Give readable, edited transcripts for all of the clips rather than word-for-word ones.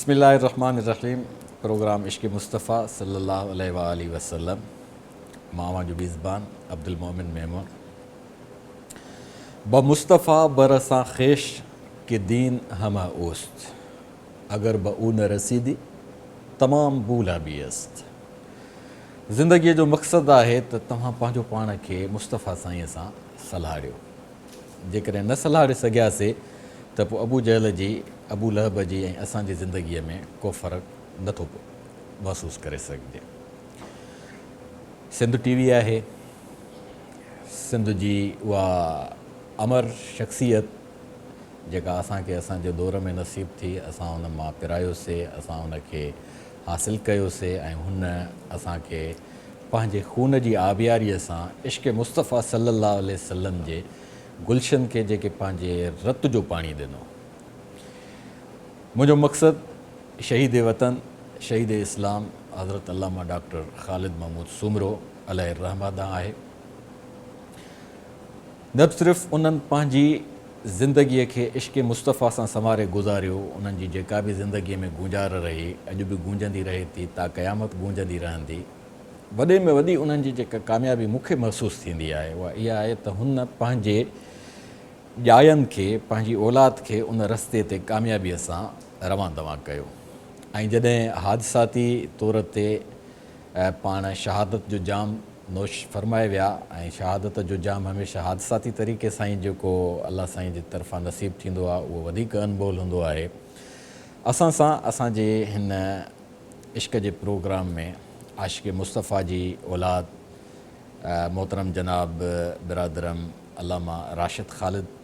بسم الله الرحمٰن الرحيم پروگرام عشق مصطفيٰ صلي الله عليه واٰله وسلم مان اوهان جو ميزبان عبدالمؤمن ميمڻ بمصطفيٰ برسان خويش ڪه دين همه اوست اگر به او نه رسيدي تمام بولا بي است زندگيء جو مقصد آهي ته توهان پنهنجو پاڻ کي مصطفيٰ سائينء سان سلهاڙيو. جيڪڏهن نه سلهاڙي سگهياسي ته پوء ابو جهل جي، ابو لهب جي ۽ اسان جي زندگيء ۾ ڪو فرق نه ٿو محسوس ڪري سگهجي. سنڌ ٽي وي آهي. سنڌ جي اها امر شخصيت جيڪا اسان کي اسان جي دور ۾ نصيب ٿي، اسان ان مان پرايوسي، اسان ان کي حاصل ڪيوسي ۽ هن اسان کي پنهنجي خون جي آبياريء سان عشق مصطفيٰ صلّي اللّٰه عليه وسلّم جي گلشن کي جيڪي پنهنجي رت جو پاڻي ڏنو. منهنجو مقصد شهيد وطن، شهيد اسلام حضرت علامه ڊاڪٽر خالد محمود سومرو عليه الرحمة ڏانهن آهي. نه صرف انهن پنهنجي زندگيء کي عشق مصطفيٰ سان سنواري گذاريو، انهن جي جيڪا به زندگيء ۾ گونجار رهي، اڄ به گونجندي رهي ٿي، تا قيامت گونجندي رهندي. وڏي ۾ وڏي انهن جي جيڪا ڪاميابي مون کي محسوس ٿيندي آهي، اها اها آهي ته هن پنهنجي ڄاين کي، پنهنجي اولاد کي ان رستي تي ڪاميابيء سان روان دوان ڪيو ۽ جڏهن حادثاتي طور تي پاڻ شهادت جو جام نوش فرمائي ويا ۽ شهادت جو جام هميشه حادثاتي طريقي سان ئي جيڪو الله سائين جي طرفان نصيب ٿيندو آهي اهو وڌيڪ انمول هوندو آهي. اسان سان اسان جي هن عشق جي پروگرام ۾ عاشق مصطفيٰ جي اولاد محترم جناب برادرم علامه راشد خالد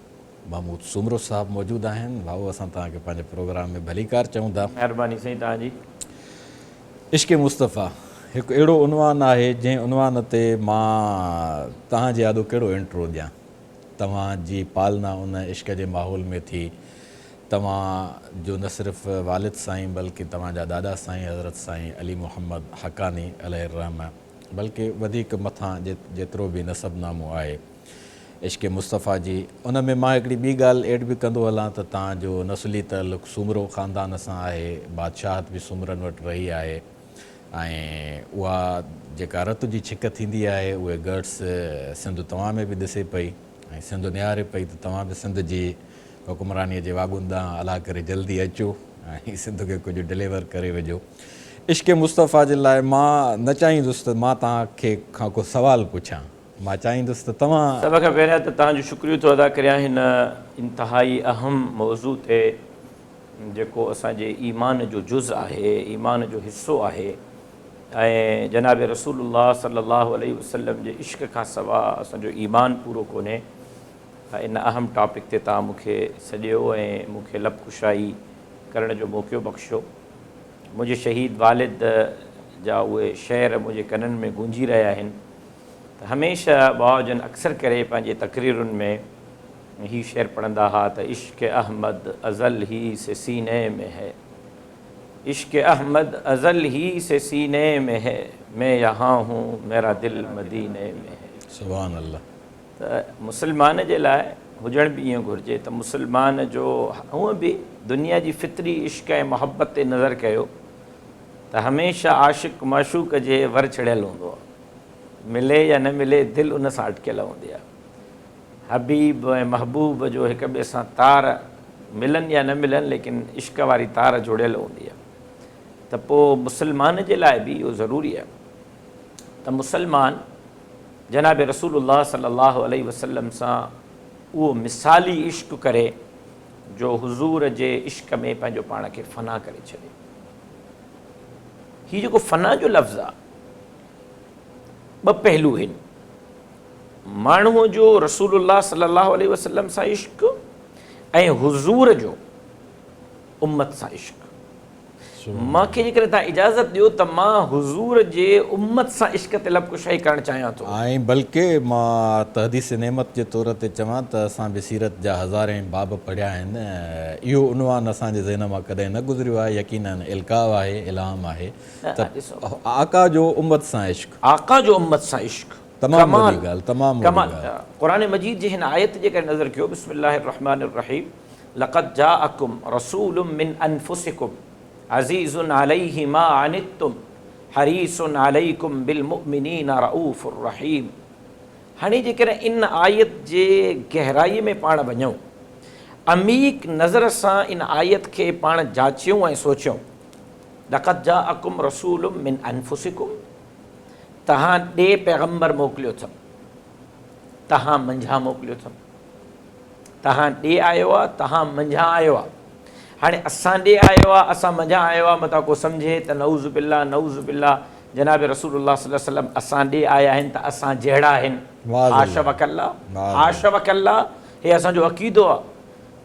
محمود سومرو صاحب موجود آهن. ڀائو اسان توهان کي پنهنجي پروگرام ۾ ڀليڪار چئون ٿا. مهرباني سائين توهان جي. عشق مصطفيٰ هڪ اهڙو عنوان آهي جنهن عنوان تي مان توهان جي آڏو ڪهڙو انٽرو ڏيان. توهان جي پالنا ان عشق جي ماحول ۾ ٿي. توهان جو نه صرف والد سائين بلڪه توهان جا ڏاڏا سائين حضرت سائين علي محمد حقاني عليه الرحمة بلڪه وڌيڪ مٿان جيترو به نسب نامو آهي عشق مصطفيٰ جي ان ۾ مان هڪڙي ٻي ڳالهه ايڊ به ڪندو هلان ته توهان جو نسلي تعلق سومرو خاندان سان آهي، بادشاهت به سومرن وٽ رهي آهي ۽ اها جيڪا رت جي ڇڪ ٿيندي آهي اهي گرٽس سنڌ توهان ۾ به ڏسي پئي ۽ سنڌ نهاري پئي ته توهان به سنڌ جي حڪمرانيء جي واڳون ڏانهن الله ڪري جلدي اچو ۽ سنڌ کي ڪجهه ڊليور ڪري وجهو. عشق مصطفيٰ جي لاء مان نه چاهيندس ته مان توهان کي کان ڪو سوال پڇان. مان چاهيندس ته توهان. سڀ کان پهريان ته توهان جو شڪريو ٿو ادا ڪريان هن انتهائي اهم موضوع تي جيڪو اسان جي ايمان جو جز آهي، ايمان جو حصو آهي ۽ جناب رسول الله صلي الله عليه وسلم جي عشق کان سوا اسان جو ايمان پورو ڪونهي. ان اهم ٽاپڪ تي توهان مون کي سڏيو ۽ مون کي لب ڪشائي ڪرڻ جو موقعو بخشيو. منهنجي شهيد والد جا اهي شعر منهنجي ڪنن ۾ گونجي رهيا آهن. ته هميشه ڀاء جن اڪثر ڪري پنهنجي تقريرن ۾ هي شعر پڙهندا ها ته عشق احمد ازل هي سي سيني ۾ هي عشق احمد ازل هي سي سيني ۾ هي مين يهان هون ميرا دل مديني ۾ هي. سبحان الله. ته مسلمان جي لاء هجڻ به ائين گهرجي ته مسلمان جو هونء به دنيا جي فطري عشق ۽ محبت تي نظر ڪيو ته هميشه عاشق معشوق جي ور چڙهيل هوندو آهي. ملي يا نه ملي دل ان سان اٽڪيل هوندي آهي. حبيب ۽ محبوب جو هڪ ٻئي سان تار ملن يا نه ملن ليڪن عشق واري تار جوڙيل هوندي آهي ته پوء مسلمان جي لاء به اهو ضروري آهي ته مسلمان جناب رسول الله صلي الله عليه وسلم سان اهو مثالي عشق ڪري جو حضور جي عشق ۾ پنهنجو پاڻ کي فنا ڪري ڇڏي. هي جيڪو فنا جو لفظ آهي ٻه پهلو هن ماڻهوء جو رسول الله صلي الله عليه وسلم سان عشق ۽ حضور جو امت سان عشق. مان کي جيڪڏهن توهان اجازت ڏيو ته مان حضور جي امت سان عشق تي لب ڪشائي ڪرڻ چاهيان ٿو. ۽ بلڪه مان تحديث نعمت جي طور تي چوان ته اسان به سيرت جا هزارين باب پڙهيا آهن، اهو عنوان اسان جي ذهن مان ڪڏهن نه گذريو آهي، يقيناً القاء آهي، الهام آهي. ته آقا جو امت سان عشق. آقا جو امت سان عشق. تمام وڏي ڳالهه تمام وڏي ڳالهه. قرآن مجيد جي هن آيت جي ڪري نظر ڪيو بسم الله الرحمٰن الرحيم لقد جاءڪم رسول من انفسڪم عزيز عليه ما عنتم حريص عليڪم بالمؤمنين رؤوف رحيم. هاڻي جيڪڏهن ان آيت جي گهرائي ۾ پاڻ وڃون، عميق نظر سان ان آيت کي پاڻ جاچيون ۽ سوچيون، لقد جاءڪم رسول من انفسڪم، توهان ڏي پيغمبر موڪليو اٿم، توهان منجهان موڪليو اٿم، توهان ڏي آيو آ، توهان منجهان آيو آ. هاڻي اسان ڏي آيو آ، اسان منجهان آيو آ، متان ڪو سمجهي ته نعوذ بالله، نعوذ بالله، جناب رسول الله صلي الله عليه وسلم اسان ڏي آيا آهن ته اسان جهڙا آهن. حاش وڪلا، حاش وڪلا، هي اسان جو عقيدو آ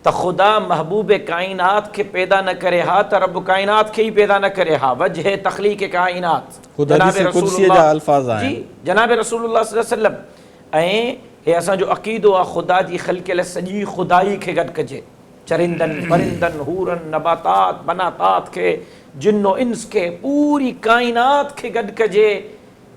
ته خدا محبوب ڪائنات کي پيدا نه ڪري ها ته رب ڪائنات کي ئي پيدا نه ڪري ها، وجه تخليق ڪائنات خود حديث قدسيء جا الفاظ آهن. جي جناب رسول الله صلي الله عليه وسلم ۽ هي اسان جو عقيدو آ خدا جي خلقيل سڄي خدائي کي گڏ ڪجي، چرندن، پرندن، حورن، نباتات، بناتات کي، جن و انس کي، پوري ڪائنات کي گڏ ڪجي،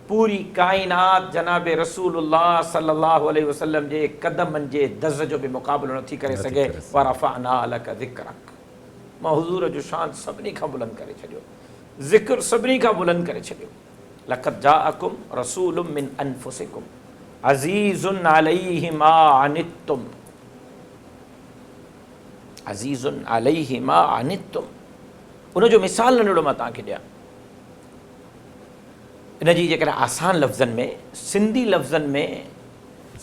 پوري ڪائنات جناب رسول الله صلي الله عليه وسلم جي قدمن جي دز جو به مقابلو نٿي ڪري سگهي، ورفعنا لک ذڪرک مان حضور جو شان سڀني کان بلند ڪري ڇڏيو، ذڪر سڀني کان بلند ڪري ڇڏيو. لقد جاءڪم رسول من انفسڪم عزيز عليه ما عنتم عزيز عليه ما عنتم ان جو مثال ننڍڙو مان توهان کي ڏيان ان جي جيڪڏهن آسان لفظن ۾ سنڌي لفظن ۾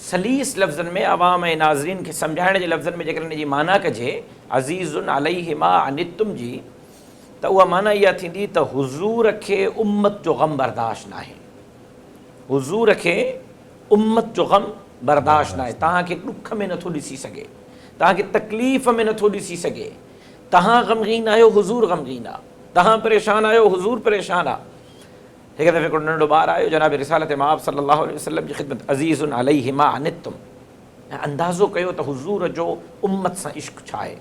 سليس لفظن ۾ عوام ۽ ناظرين کي سمجهائڻ جي لفظن ۾ جيڪڏهن ان جي معنيٰ ڪجي عزيز عليه ما عنتم جي ته اها معنيٰ اها ٿيندي ته حضور کي امت جو غم برداشت ناهي. حضور کي امت جو غم برداشت ناهي. توهان کي ڏک ۾ نٿو ڏسي سگهي. توهان کي تڪليف ۾ نٿو ڏسي سگهي. توهان غمگين آهيو، حضور غمگين آ. توهان پريشان آهيو، حضور پريشان آ. هڪ دفعي هڪڙو ننڍڙو ٻار آيو جناب رسالت مآب صلي الله عليه وسلم جي خدمت عزيز عليه ما عنتم ۽ اندازو ڪيو ته حضور جو امت سان عشق ڇا آهي.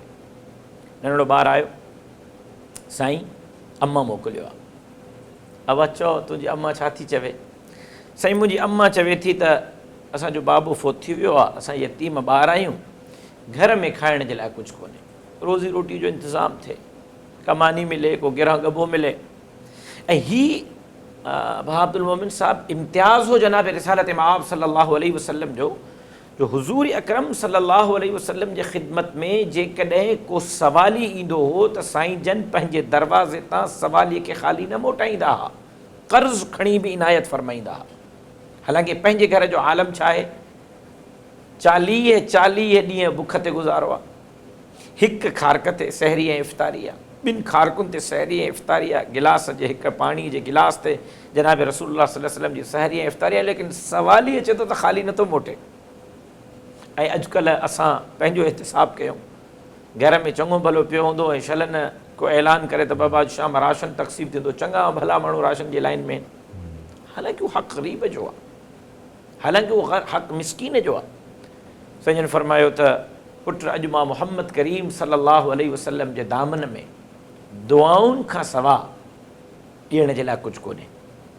ننڍڙو ٻار آيو، سائين امان موڪليو آ. ابا چئو تنهنجي امان ڇا ٿي چوي؟ سائين منهنجي امان چوي ٿي ته اسان جو بابو فوت ٿي ويو آ، اسان يتيم ٻار آهيون، گهر ۾ کائڻ جي لاء ڪجهه ڪونهي، روزي روٽي جو انتظام ٿئي، ڪا ماني ملي، ڪو گرهه ڳڀو ملي. ۽ هي ڀاء عبدالمومن صاحب امتياز هو جناب رسالت مآب صلي الله عليه وسلم جو، جو حضور اڪرم صلي الله عليه وسلم جي خدمت ۾ جيڪڏهن ڪو سوالي ايندو هو ته سائين جن پنهنجي دروازي تان سوالي کي خالي نه موٽائيندا ها، قرض کڻي به عنايت فرمائيندا ها. حالانڪه پنهنجي گهر جو عالم ڇا آهي؟ چاليهه چاليهه ڏينهن بک تي گذارو آ. هڪ کارڪ تي سحري ۽ افطاري آ، ٻن کارڪن تي سحري ۽ افطاري آ، گلاس جي هڪ پاڻي جي گلاس تي جناب رسول الله صلي الله عليه وسلم جي سحري ۽ افطاري آ، ليڪن سوالي اچي ٿو ته خالي نٿو موٽي. ۽ اڄڪلهه اسان پنهنجو احتساب ڪيون، گهر ۾ چڱو ڀلو پيو هوندو ۽ شل نه ڪو اعلان ڪري ته بابا اڄ شام راشن تقسيم ٿيندو، چڱا ڀلا ماڻهو راشن جي لائين ۾ آهن، حالانڪه اهو حق غريب جو آ. حالانڪه اهو حق مسڪين جو آهي. سائين جن فرمايو ته پٽ اڄ مان محمد ڪريم صلي الله عليه وسلم جي دامن ۾ دعائن کان سوا ڏيڻ جي لاء ڪجهه ڪونهي.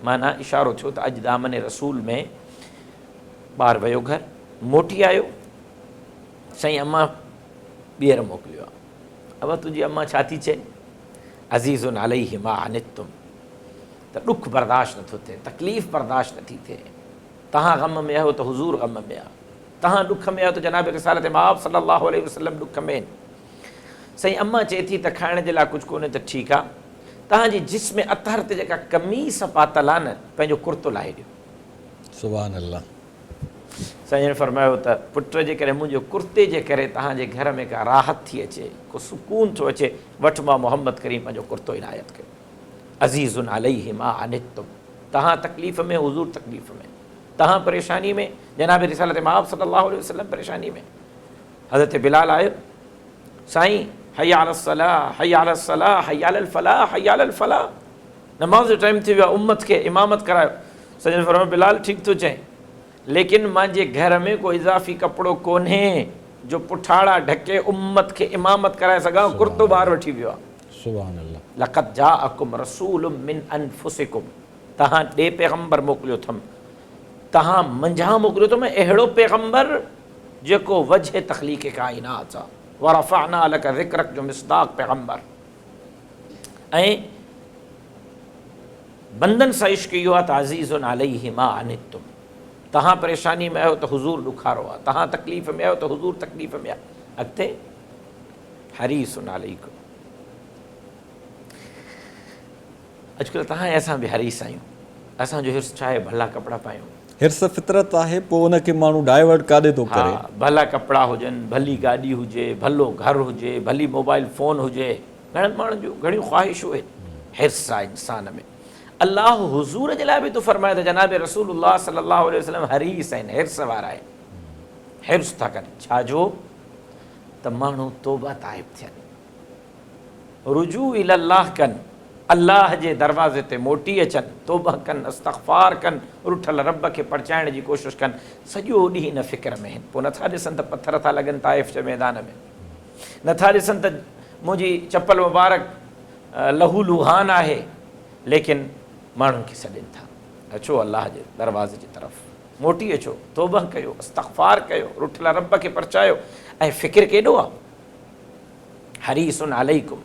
معنيٰ اشارو ٿيو ته اڄ دامن رسول ۾ ٻار ويو گهر موٽي آيو سائين امان ٻيهر موڪليو آهي. ابا تنهنجي امان ڇا ٿي چئي؟ عزيز عليه ما عنتم ته ڏک برداشت نٿو ٿئي، تڪليف برداشت نٿي ٿئي. توهان غم ۾ آهيو ته حضور غم ۾ آهي. توهان ڏک ۾ آهيو ته جناب رسالت مآب صلي الله عليه وسلم ڏک ۾ آهن. سائين امان چئي ٿي ته کائڻ جي لاء ڪجهه ڪونهي ته ٺيڪ آهي، توهان جي جسم اطهر تي جيڪا قميص پاتل آهي نه، پنهنجو ڪرتو لاهي ڏيو. سبحان الله. سائين جن فرمايو ته پٽ جيڪڏهن منهنجي ڪرتي جي ڪري توهان جي گهر ۾ ڪا راحت ٿي اچي، ڪو سڪون ٿو اچي، وٺ مان محمد ڪريم پنهنجو ڪرتو عنايت ڪيو. عزيز عليه ما عنتم توهان تڪليف ۾ حضور تڪليف ۾ توهان پريشاني ۾ جناب رسالت مآب صلي الله عليه وسلم پريشاني ۾ حضرت بلال آيو سائين حي علي الصلاة حي علي الصلاة حي علي الفلاح حي علي الفلاح نماز جو ٽائيم ٿي ويو امت کي امامت ڪرايو سجن فرمايو بلال ٺيڪ ٿو چئين ليڪن مانجي گهر ۾ ڪو اضافي ڪپڙو ڪونهي جو پٺاڙا ڍڪي امت کي امامت ڪرائي سگهان ڪرتو ٻاهر وٺي ويو آهي سبحان الله. لقد جاءڪم رسول من انفسڪم توهان ڏي پيغمبر موڪليو اٿم، توهان منجهان موڪليو اٿم ۽ اهڙو پيغمبر جيڪو وجه تخليق ڪائنات آ، ورفعنا لڪ ذڪرڪ جو مصداق پيغمبر. ۽ بندن سان عشق اهو آهي ته عزيز عليه ما عنتم توهان پريشاني ۾ آهيو ته حضور ڏکارو آهي، توهان تڪليف ۾ آهيو ته حضور تڪليف ۾ آهي. اڳتي حريص عليڪم اڄڪلهه توهان ۽ اسان به حريص آهيون. اسان جو حرص ڇا آهي؟ ڀلا ڪپڙا پايون. حرص فطرت آهي، پوء ان کي ماڻهو ڊائيورٽ ڪاڏي ٿو ڪري. ها، ڀلا ڪپڙا هجن، ڀلي گاڏي هجي، ڀلو گهر هجي، ڀلي موبائل فون هجي. گهڻن ماڻهن جون گهڻيون خواهشون آهن. حرص آهي انسان ۾. الله حضور جي لاء به ٿو فرمائي ته جناب رسول الله صلي الله عليه وسلم حريص آهن، حرص وارا آهن. حرص ٿا ڪن، ڇا جو؟ ته ماڻهو توبه تائب ٿين. رجوع الي الله ڪن، الله جي دروازي تي موٽي اچن، توبه ڪن، استغفار ڪن، رٺل رب کي پرچائڻ جي ڪوشش ڪن، سڄو ڏينهن ان فڪر ۾ آهن، پوء نٿا ڏسن ته پٿر ٿا لڳن طائف جي ميدان ۾، نٿا ڏسن ته منهنجي چپل مبارڪ لهو لوهان آهي، ليڪن ماڻهن کي سڏين ٿا، اچو الله جي دروازي جي طرف موٽي اچو، توبه ڪيو، استغفار ڪيو، رٺل رب کي پرچايو ۽ فڪر ڪيڏو آهي. حريص عليڪم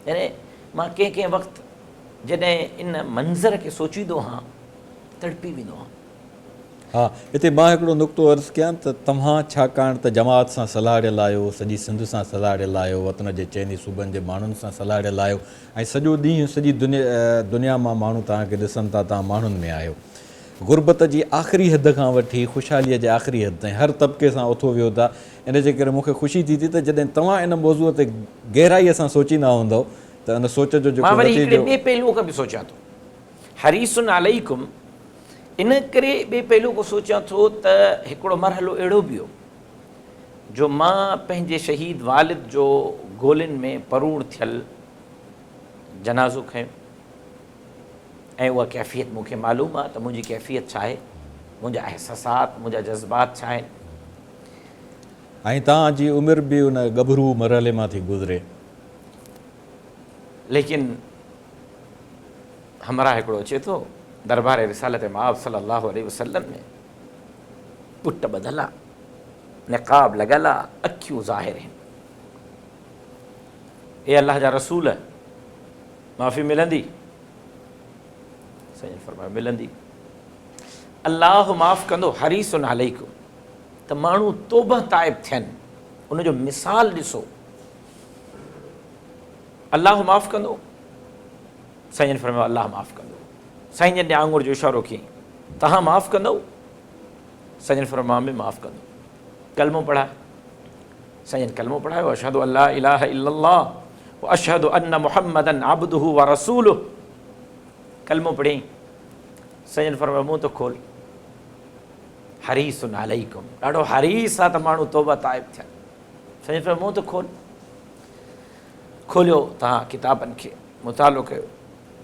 يعني مان ڪنهن ڪنهن وقت جڏهن ان منظر کي سوچيندو هان تڙپي ويندو هان. ها هتي مان هڪڙو نقطو عرض ڪيان ته توهان ڇاڪاڻ ته جماعت سان سلهاڙيل آهيو، سڄي سنڌ سان سلهاڙيل آهيو، وطن جي چئني صوبن جي ماڻهن سان سلهاڙيل آهيو ۽ سڄو ڏينهن سڄي دنيا مان ماڻهو توهان کي ڏسن ٿا، توهان ماڻهن ۾ آهيو. غربت جي آخري حد کان وٺي خوشحاليء جي آخري حد تائين هر طبقي سان اٿو ويهو ٿا، ان جي ڪري مون کي خوشي ٿي ٿي ته جڏهن توهان ان موضوع تي گهرائيء سان سوچيندا هوندؤ ته ان سوچ جو جيڪو مان وري هڪڙي نتيجو. ٻئي پهلوء کان به سوچيان ٿو. حريص عليڪم ان ڪري ٻئي پهلوء کان سوچيان ٿو ته هڪڙو مرحلو اهڙو به هو جو مان پنهنجي شهيد والد جو گولين ۾ پروڻ ٿيل جنازو کنيو ۽ اها ڪيفيت مون کي معلوم آهي ته منهنجي ڪيفيت ڇا آهي، منهنجا احساسات، منهنجا جذبات ڇا آهن. ۽ توهان جي عمر به ان ڳڀرو مرحلي مان ٿي گذري. ليڪن همراهه هڪڙو اچي ٿو دربار رسالت مآب صلي الله عليه وسلم ۾ پٽ ٻڌل آ، نقاب لڳل آ، اکيون ظاهر هن. اي الله جا رسول! معافي ملندي؟ سائين فرمايو ملندي. الله معاف ڪندو، حريص عليڪم. ته ماڻهو توبه تائب ٿين ان جو مثال ڏسو الله معاف ڪندو سائين جن فرمايو الله معاف ڪندو سائين جن ڏي آڱر جو اشارو ڪيائين تهان معاف ڪندو سائين جن فرمايو مان به معاف ڪندو ڪلمو پڙها سائين جن ڪلمو پڙهايو اشهد ان لا اله الا الله واشهد ان محمدا عبده ورسوله ڪلمو پڙهيائين سائين جن فرمايو منهن ته کول حريص عليڪم ڏاڍو حريص آ ته ماڻهو توبه تائب ٿين. سائين فرمايو منهن ته کول. کوليو توهان ڪتابن کي مطالعو ڪيو.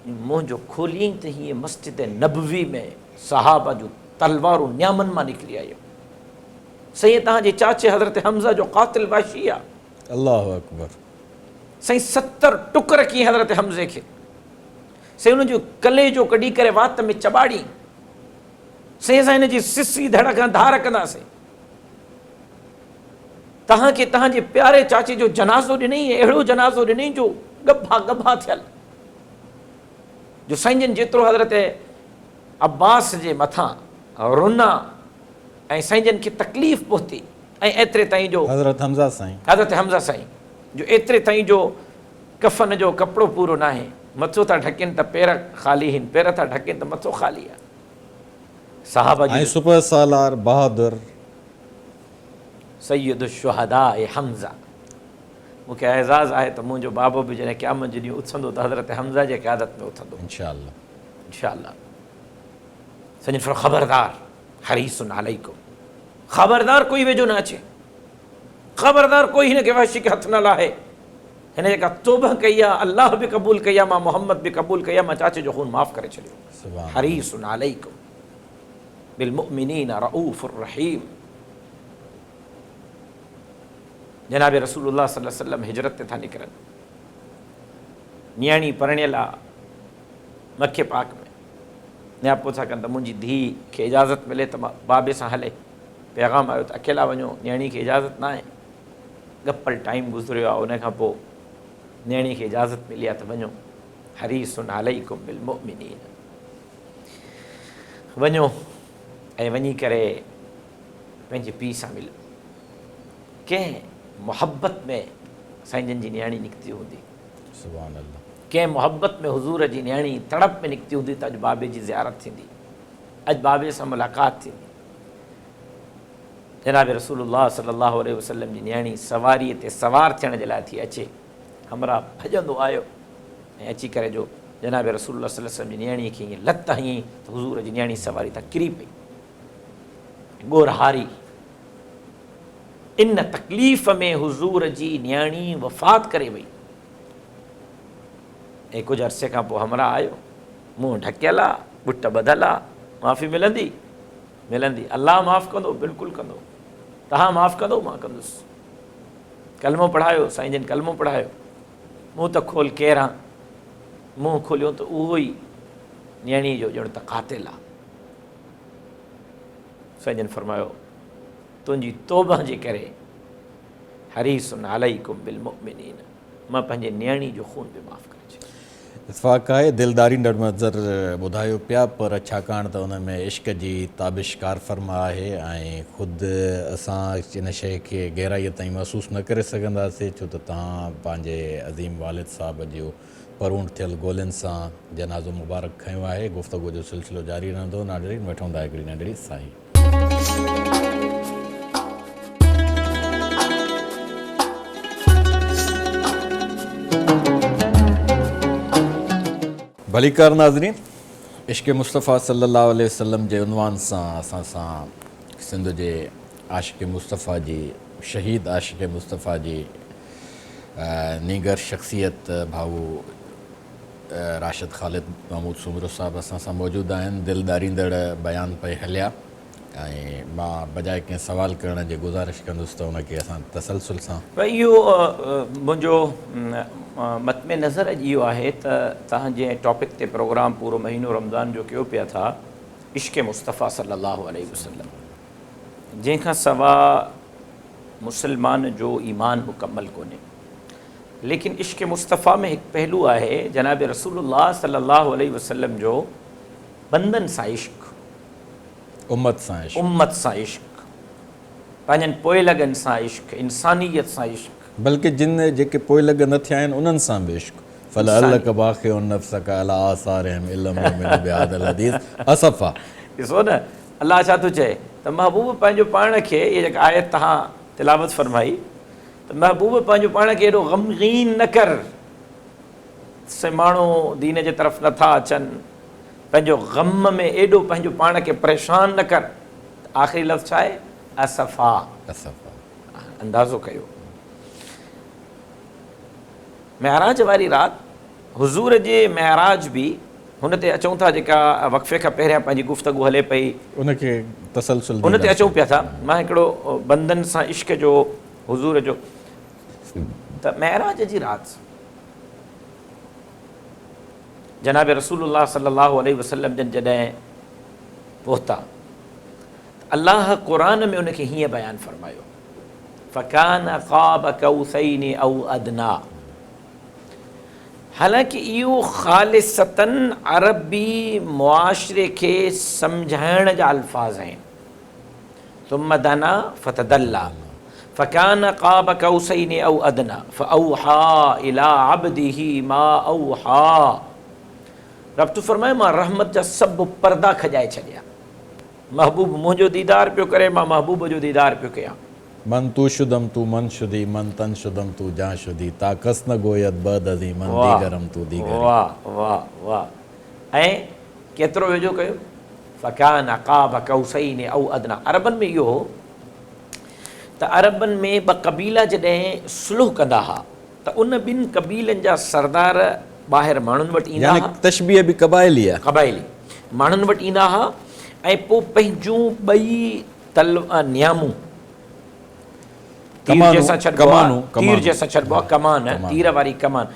منهن جو کوليائين ته هيئن مسجد نبوي ۾ صحابه جون تلوارون نيامن مان نڪري آيون. سائين توهان جي چاچي حضرت حمزه جو قاتل وحشي آ. الله اڪبر. سائين 70 ٽڪر ڪيئي حضرت حمزي کي. سائين ان جو ڪليجو ڪڍي ڪري وات ۾ چٻاڙيائين. سائين اسان هن جي سسي ڌڙ کان ڌار ڪنداسين. توهان کي توهان جي پياري چاچي جو جنازو ڏنئي ۽ اهڙو جنازو ڏنئي جو ڳڀا ڳڀا ٿيل جو سائين جن جيترو حضرت عباس جي مٿان رنا ۽ سائين جن کي تڪليف پهتي ۽ ايتري تائين جو حضرت حمزه سائين حضرت حمزه سائين جو ايتري تائين جو ڪفن جو ڪپڙو پورو ناهي مٿو ٿا ڍڪين ته پير خالي هن پير ٿا ڍڪين ته مٿو خالي آهي صحابه جي ۽ سپهه سالار بهادر. سيد الشهداء حمزه مون کي اعزاز آهي ته منهنجو بابو به جڏهن قيامت جي ڏينهن اٿندو ته حضرت حمزه جي قيادت ۾ اٿندو انشاء الله انشاء الله سڄن فرمايو خبردار حريص عليڪم خبردار ڪوئي ويجهو نه اچي خبردار ڪوئي هن کي وحشي کي هٿ نه لاهي هن جيڪا توبه ڪئي آهي الله به قبول ڪئي آهي مان محمد به قبول ڪئي آهي مان چاچي جو خون معاف ڪري ڇڏيو حريص عليڪم بالمؤمنين رؤوف رحيم جناب رسول الله صلي الله عليه وسلم هجرت تي ٿا نڪرن نياڻي پرڻيل آ مکي پاڪ ۾ نياپو ٿا ڪن ته منهنجي ڌيء کي اجازت ملي ته بابي سان هلي پيغام آيو ته اڪيلا وڃو نياڻي کي اجازت ناهي ڳپل ٽائيم گذريو آ ان کان پوء نياڻي کي اجازت ملي آ ته وڃو. حريص عليڪم بالمؤمنين. وڃو ۽ وڃي ڪري پنهنجي پيء سان ملو. ڪنهن محبت ۾ سائين جن جي نياڻي نڪتي هوندي. سبحان الله. ڪنهن محبت ۾ حضور جي نياڻي تڙپ ۾ نڪتي هوندي ته اڄ بابي جي زيارت ٿيندي. اڄ بابي سان ملاقات ٿيندي. جناب رسول الله صلي الله عليه وسلم جي نياڻي سواريء تي سوار ٿيڻ جي لاء ٿي اچي. همراهه ڀڄندو آيو ۽ اچي ڪري جو جناب رسول الله صلي الله عليه وسلم جي نياڻيء کي ائين لت هنئي ته حضور جي نياڻي سواري تان ڪري پئي. ڳورهاري ان تڪليف ۾ حضور جي نياڻي وفات ڪري وئي ۽ ڪجهه عرصي کان پوء همراهه آيو، منهن ڍڪيل آ، ڳٽ ٻڌل آ، معافي ملندي؟ ملندي. الله معاف ڪندو؟ بلڪل ڪندو. توهان معاف ڪندو؟ مان ڪندس. ڪلمو پڙهايو، سائين جن ڪلمو پڙهايو. منهن ته کول ڪير آن؟ منهن کوليو ته اهو ئي نياڻيء جو ڄڻ ته قاتل آ. سائين جن فرمايو، تنهنجي توبه جي ڪري حريص عليڪم بالمؤمنين مان پنهنجي نياڻي جو خون به معاف ڪري ڇڏيو. اتفاق آهي دلداريندڙ منظر ٻڌايو پيا پر ڇاڪاڻ ته ان ۾ عشق جي تابش ڪارفرما آهي ۽ خود اسان ان شيء کي گهرائيء تائين محسوس نه ڪري سگهنداسين ڇو ته توهان پنهنجي عظيم والد صاحب جو پرونڊ ٿيل گولين سان جنازو مبارڪ کنيو آهي. گفتگو جو سلسلو جاري رهندو. ناظرين وٺون ٿا هڪڙي ننڍڙي ساهي. ڀليڪار ناظرين عشق مصطفيٰ صلي الله عليه وسلم جي عنوان سان اسان سان سنڌ جي عاشق مصطفيٰ جي شهيد عاشق مصطفيٰ جي نينگر شخصيت ڀائو راشد خالد محمود سومرو صاحب اسان سان موجود آهن. دل ڏاريندڙ بيان پئي هليا ۽ مان بجاء ڪنهن سوال ڪرڻ جي گذارش ڪندس ته ان کي اسان تسلسل سان. اهو منهنجو مطمع نظر اڄ اهو آهي ته توهان جنهن ٽاپڪ تي پروگرام پورو مهينو رمضان جو ڪيو پيا ٿا عشق مصطفيٰ صلي الله عليه وسلم جنهن کان سوا مسلمان جو ايمان مڪمل ڪونهي ليڪن عشق مصطفيٰ ۾ هڪ پهلو آهي جناب رسول الله صلي الله عليه وسلم جو بندن سان عشق، امت سان عشق، امت سان عشق، پنهنجن پوئلڳن سان عشق، انسانيت سان عشق. بلڪه جن جيڪي پوئلڳ نه ٿيا آهن انهن سان به عشق، فلعلک باخع نفسک علي آثارهم ان لم يؤمنوا بهذا الحديث اسفا. ڏسو نه الله ڇا ٿو چئي ته محبوب پنهنجو پاڻ کي، هيء جيڪا آيت توهان تلاوت فرمائي ته محبوب پنهنجو پاڻ کي ايڏو غمگين نه ڪر، سي ماڻهو دين جي طرف نه ٿا اچن، پنهنجو غم ۾ ايڏو پنهنجو پاڻ کي پريشان نه ڪر. ته آخري لفظ ڇا آهي؟ اسفا. اسفا. اندازو ڪيو معراج واري رات حضور جي معراج به هن تي اچون ٿا جيڪا وقفي کان پهريان پنهنجي گفتگو هلي پئي. ان کي تسلسل ان تي اچون پيا ٿا. مان هڪڙو بندن سان عشق جو حضور جو ته معراج جي رات جناب رسول الله صلي الله عليه وسلم جن جڏهن پهتا ته الله قرآن ۾ ان کي هيئن بيان فرمايو فڪان قاب قوسين او ادنيٰ حالانڪه اهو خالصتاً عربي معاشري کي سمجهائڻ جا الفاظ آهن. ثم دنا فتدليٰ فڪان قاب قوسين او ادنيٰ فاوحيٰ الي عبده ما اوحيٰ رب ٿو فرمائي مان رحمت جا سڀ پردا کڄائي ڇڏيا. محبوب منهنجو ديدار پيو ڪري مان محبوب جو ديدار پيو ڪيان. من تو شدم تو من شدي من تن شدم تو جان شدي تا ڪس نه گويد بعد ازين من ديگرم تو ديگري. واه واه واه ۽ ڪيترو ويجهو ڪيو فڪان قاب قوسين او ادنيٰ عربن ۾ اهو هو ته عربن ۾ ٻه قبيلا جڏهن صلح ڪندا ها ته ان ٻن قبيلن جا سردار ٻاهر ماڻهن وٽ ايندا يعني ها. تشبيهه به قبائلي آهي. قبائلي ماڻهن وٽ ايندا ها ۽ پوء پنهنجون ٻئي تل نيامون تير جنهن سان ڇڏبو آهي تير جنهن سان ڇڏبو آهي ڪمان تير واري ڪمان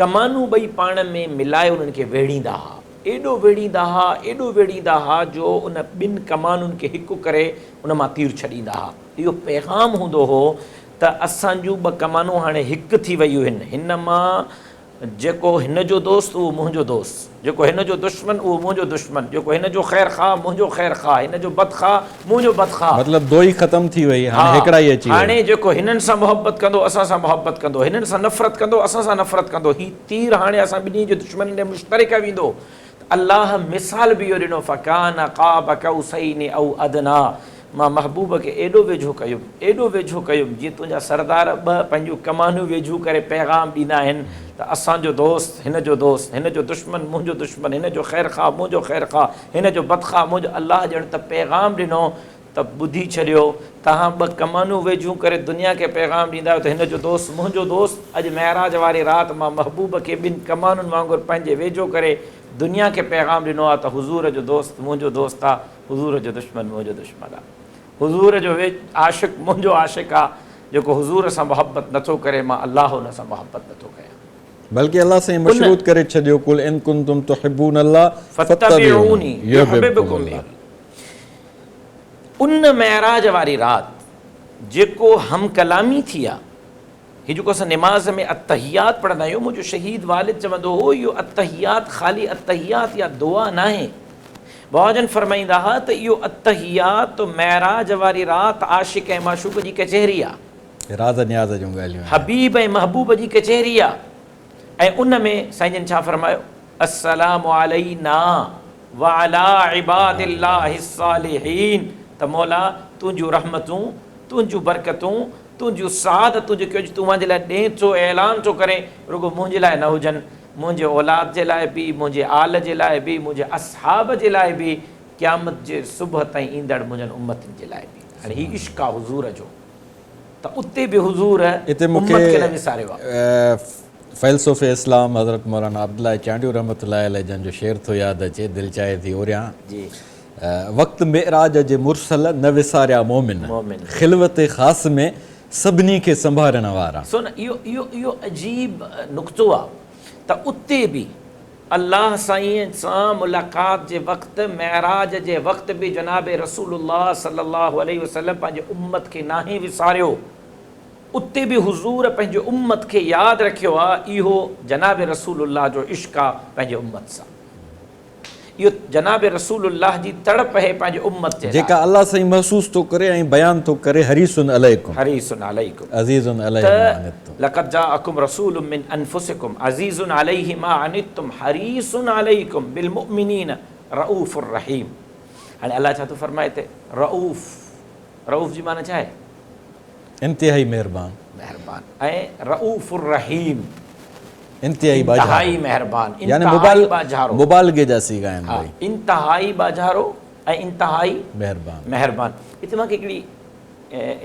ڪمانون ٻئي پاڻ ۾ ملائي انهن کي ويڙهيندا ها ايڏو ويڙهيندا ها ايڏو ويڙهيندا ها جو ان ٻن ڪمانن کي هڪ ڪري ان مان تير ڇڏيندا ها اهو پيغام هوندو هو ته اسان جون ٻه ڪمانون هاڻي هڪ ٿي ويون هن هن مان جيڪو هن جو دوست اهو منهنجو دوست، جيڪو هن جو دشمن اهو منهنجو دشمن، جيڪو هن جو خير خواهه منهنجو خير خواهه، هن جو بد خواهه منهنجو بد خواهه. مطلب دوئي ختم ٿي وئي، هاڻي هيڪڙائي اچي وئي. هاڻي جيڪو هنن سان محبت ڪندو اسان سان محبت ڪندو، هنن سان نفرت ڪندو اسان سان نفرت ڪندو، هي تير هاڻي اسان ٻنهي جي دشمنين ڏي مشترڪ ويندو. ته الله مثال به اهو ڏنو فڪان قاب قوسين او ادنيٰ مان محبوب کي ايڏو ويجهو ڪيم، ايڏو ويجهو ڪيم جيئن تنهنجا سردار ٻه پنهنجون ڪمانيون ويجهو ڪري پيغام ڏيندا آهن ته اسان جو دوست هن جو دوست، هن جو دشمن منهنجو دشمن، هن جو خير خواهه منهنجو خير خواهه، هن جو بدخواهه منهنجو الله ڄڻ ته پيغام ڏنو ته ٻڌي ڇڏيو، توهان ٻه ڪمانيون ويجهيون ڪري دنيا کي پيغام ڏيندا آهيو ته هن جو دوست منهنجو دوست، اڄ معراج واري رات مان محبوب کي ٻن ڪمانن وانگر پنهنجي ويجهو ڪري دنيا کي پيغام ڏنو آهي ته حضور جو دوست منهنجو دوست آ، حضور جو دشمن منهنجو دشمن آ، حضور جو عاشق منهنجو عاشق آ، جيڪو حضور سان محبت نٿو ڪري مان الله ان سان محبت نٿو ڪيان. بلڪه الله سائين مشروط ڪري ڇڏيو قل ان ڪنتم تحبون الله فاتبعوني يحببڪم الله. ان معراج واري رات جيڪو هم ڪلامي ٿي آ، هي جيڪو اسان نماز ۾ التحيات پڙهندا آهيون، منهنجو شهيد والد چوندو هو اهو التحيات خالي التحيات يا دعا ناهي. بابا جن فرمائيندا ها ته اهو التحيات معراج واري رات عاشق ۽ معشوق جي ڪچهري آ. راز نياز جون ڳالهيون آهن. حبيب ۽ محبوب جي ڪچهري آ ۽ ان ۾ سائين جن ڇا فرمايو السلام علينا وعلي عباد الله الصالحين ته مولا تنهنجون رحمتون، تنهنجون برڪتون، تنهنجون سعادتون جيڪي اڄ تون منهنجي لاء ڏين ٿو، اعلان ٿو ڪرين، رڳو منهنجي لاء نه هجن، منهنجي اولاد جي لاء به، منهنجي آل جي لاء به، منهنجي اصحاب جي لاء به، قيامت جي صبح تائين ايندڙ منهنجن امتين جي لاء به. هاڻي هي عشق آ حضور جو ته اتي به حضور اتي مون امت کي نه وساريو آ. کي فيلسوف اسلام حضرت مولانا عبدالله چانڊيو رحمة الله عليه جن جو شعر ٿو ياد اچي، دل چاهي ٿي اوريان. جي. وقت معراج جي مرسل نه وساريا مومن، خلوت خاص ۾ سڀني کي سنڀارڻ وارا. سو نه اهو اهو اهو عجيب نقطو آ ته اتي به الله سائين سان ملاقات جي وقت معراج جي وقت به جناب رسول الله صلي الله عليه وسلم پنهنجي امت کي ناهي وساريو. اتي به حضور پنهنجي امت کي ياد رکيو آ، اهو جناب رسول الله جو عشق آ پنهنجي امت سان. اهو جناب رسول الله جي تڙپ اهي پنهنجي امت جي لاء. جيڪا الله سائين محسوس ٿو ڪري ۽ بيان ٿو ڪري حريص عليڪم. حريص عليڪم. عزيز عليه ما عنتم. ته لقد جاءڪم رسول من انفسڪم عزيز عليه ما عنتم حريص عليڪم بالمؤمنين رؤوف رحيم. هاڻي الله ڇا ٿو فرمائي ته رؤوف، رؤوف جي معنيٰ ڇا آهي؟ انتهائي مهربان. مهربان ۽ رؤوف الرحيم. انتهائي ٻاجهارو. انتهائي مهربان، يعني انتهائي ٻاجهارو. مبالغي جا صيغا آهن ها، ٻئي. انتهائي ٻاجهارو ۽ انتهائي مهربان. مهربان. هتي مان کي هڪڙي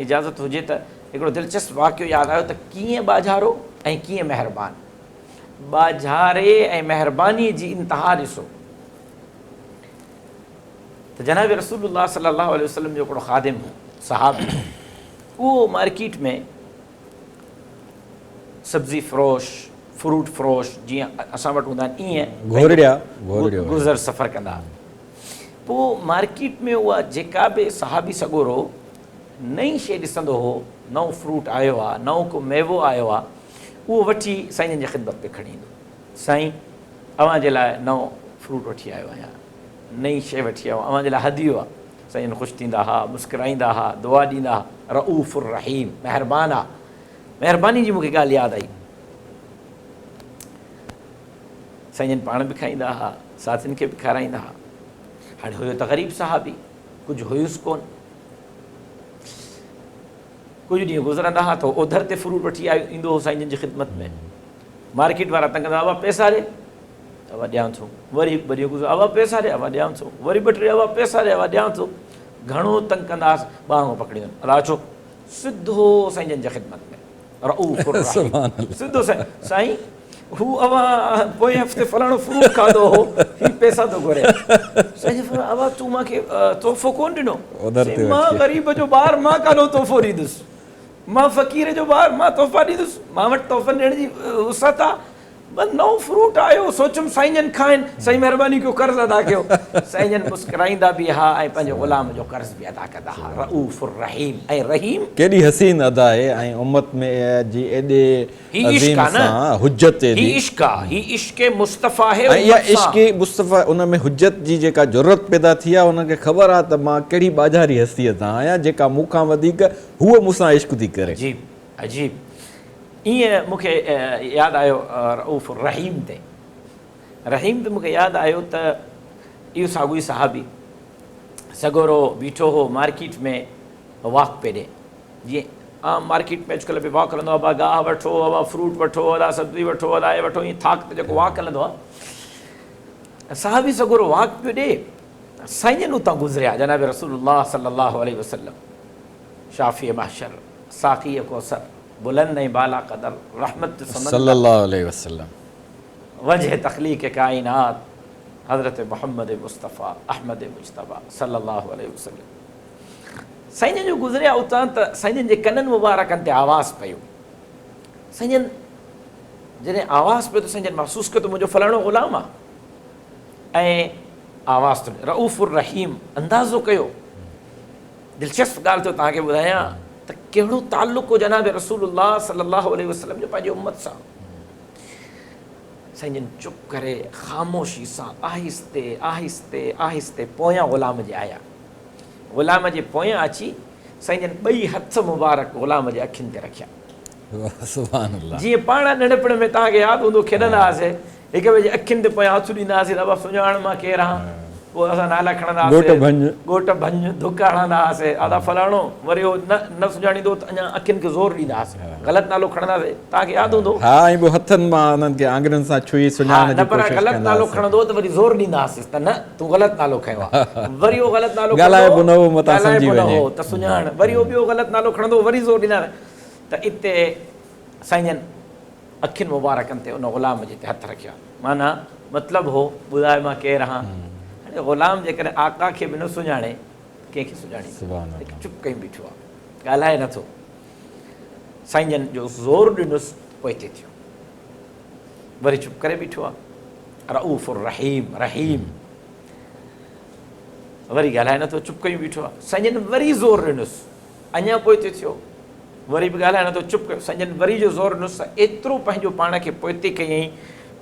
اجازت هجي ته هڪڙو دلچسپ واقعو ياد آيو ته ڪيئن ٻاجهارو ۽ ڪيئن مهربان. ٻاجهاري ۽ مهرباني جي انتها ڏسو ته جناب رسول الله صلي الله عليه وسلم جو هڪڙو خادم هو، صحابي هو، اهو مارڪيٽ ۾ سبزي فروش، فروٽ فروش جيئن اسان وٽ هوندا آهن ايئن گهورڙيا، گهورڙيو گذر سفر ڪندا هئا. پوء مارڪيٽ ۾ اها جيڪا به صحابي سڳورو نئين شيء ڏسندو هو، نئون فروٽ آيو آهي، نئون ڪو ميوو آيو آهي، اهو وٺي سائين جن جي خدمت ۾ کڻي ايندو. سائين اوهان جي لاء نئون فروٽ وٺي آيو آهيان، نئين شيء وٺي آيو آهيان، اوهان جي لاء هديو آهي. سائين جن خوش ٿيندا ها، مسڪرائيندا ها، دعا ڏيندا ها. رؤف الرحيم، مهربان آ. مهرباني جي مون کي ڳالهه ياد آئي. سائين جن پاڻ به کائيندا ها، ساٿين کي به کارائيندا ها. هاڻي هيو ته غريب صحابي، ڪجهه هيس ڪونه. ڪجهه ڏينهن گذرندا ها ته اوڌر تي فروٽ وٺي آيو ايندو هو سائين جن جي خدمت ۾. مارڪيٽ وارا تنگ ڪندا، ابا پئسا ڏي. ابا ڏيان ٿو. وري هڪ ٻه ڏينهن گذريا، ابا پئسا ڏي، ابا ڏيان ٿو. وري ٻه ٽي ڏينهن، ابا پئسا ڏي، ابا ڏيان ٿو. گهڻو تنگ ڪندا هئس، ٻانهن کان پڪڙيندو هئن، ادا اچو. سڌو سائين جن جي خدمت ۾. رؤف الرحيم. سڌو سائين، سائين هو اوهان پوئين هفتي فلاڻو فروٽ کاڌو هو، هي پئسا ٿو گهري. سائين جن فرمايو، ابا تون مان کي تحفو ڪونه ڏنو. سائين مان غريب جو ٻار مان ڪاڏو تحفو ڏيندس. مان فقير جو ٻار مان تحفا ڏيندس. مان وٽ تحفن ڏيڻ جي وسعت آ. بس نئون فروٽ آيو سوچيم سائين جن کائن، سائين مهرباني ڪيو قرض ادا ڪيو. سائين جن مسڪرائيندا به ها ۽ پنهنجي غلام جو قرض به ادا ڪندا ها. رئوف الرحيم ۽ رحيم. ڪيڏي حسين ادا آهي ۽ امت ۾ جي ايڏي هي عشق عظيم آ نه سان حجت هي ايڏي. عشق آ هي عشق مصطفيٰ آهي ۽ اها امت سان. عشق مصطفيٰ ان ۾ حجت جي جيڪا جرئت پيدا ٿي آهي انهن کي خبر آهي ته مان ڪهڙي ٻاجهاري هستيء تان آهيان جيڪا مون کان وڌيڪ هوء مون سان عشق ٿي ڪري. عجيب عجيب ائين مون کي ياد آيو رئوف الرحيم تي رحيم تي مون کي ياد آيو ته اهو ساڳيو ئي صحابي سڳورو بيٺو هو مارڪيٽ ۾ واڪ پئي ڏي جيئن عام مارڪيٽ ۾ اڄڪلهه به واڪ هلندو آهي ابا گاهه وٺو ابا فروٽ وٺو ادا سبزي وٺو ادا هي وٺو ائين ٿاڪ تي جيڪو واڪ هلندو آهي صحابي سڳورو واڪ پيو ڏي سائين جن اتان گذريا جناب رسول الله صلي الله عليه وسلم شافي محشر ساقي ڪوثر بلند ۽ بالا قدر رحمت جو سمندر صلي الله عليه وسلم. وجه تخليق ڪائنات حضرت محمد مصطفيٰ احمد مجتبيٰ صلي الله عليه وسلم سائين جن جو گذريا اتان ته سائين جن جي ڪنن مبارڪن تي آواز پيو سائين جن جڏهن آواز پيو ته سائين جن محسوس ڪيو ته منهنجو فلاڻو غلام آ ۽ آواز ٿو رئوف الرحيم اندازو ڪيو دلچسپ ڳالهه ٿو توهان کي ٻڌايان ته ڪهڙو تعلق هو جناب رسول الله صلي الله عليه وسلم جو پنهنجي امت سان. سائين جن چپ ڪري خاموشي سان آهستي آهستي آهستي پويان غلام جي آيا. غلام جي پويان اچي سائين جن ٻئي هٿ مبارڪ غلام جي اکين تي رکيا. سبحان الله. جيئن پاڻ ننڍپڻ ۾ توهان کي ياد هوندو کيڏندا هئاسين هڪ ٻئي جي اکين تي پويان هٿ ڏيندا هئاسين ته ابا سڃاڻ مان ڪير آهان پوء اسان نالا کڻندا ڳوٺ هئاسين ڀڃ. ڳوٺ ڀڃ ڌڪ هڻندا هئاسين ادا فلاڻو وري هو نه نه سڃاڻيندو هو ته اڃا اکين کي زور ڏيندا هئاسين غلط نالو کڻندا هئاسين توهان کي ياد هوندو. ها ۽ پوء هٿن مان انهن کي آڱرين سان ڇهي ها سڃاڻڻ نه جي پر ڪوشش غلط ڪندا نالو هئاسين. کڻندو هو ته وري زور ڏيندا هئاسين ته نه تون غلط نالو کنيو آهي وري اهو غلط نالو کڻندو ڳالهائبو نه هو متان ڳالهائبو سمجهي نه وڃي. هو ته سڃاڻ وري اهو ٻيو غلط نالو کڻندو هو وري زور ڏيندا هئاسين ته اتي سائين جن اکين مبارڪن تي ان غلام جي تي هٿ رکيا. معنيٰ، مطلب هو، ٻڌاء مان ڪير آهان؟ هاڻي غلام جيڪڏهن آقا کي به نه سڃاڻي ته ڪنهن کي سڃاڻيندو؟ ليڪن چپ ڪيون بيٺو آهي، ڳالهائي نه ٿو. سائين جن جو زور ڏنس پوئتي ٿيو. وري چپ ڪري بيٺو آهي. رئوف الرحيم، رحيم. وري ڳالهائي نه ٿو، چپ ڪيون بيٺو آهي. سائين جن وري زور ڏنس، اڃا پوئتي ٿيو. وري به ڳالهائڻ ٿو چپ ڪيو. سنجن وري جو زور ڏنس ته ايترو پنهنجو پاڻ کي پوئتي ڪيائين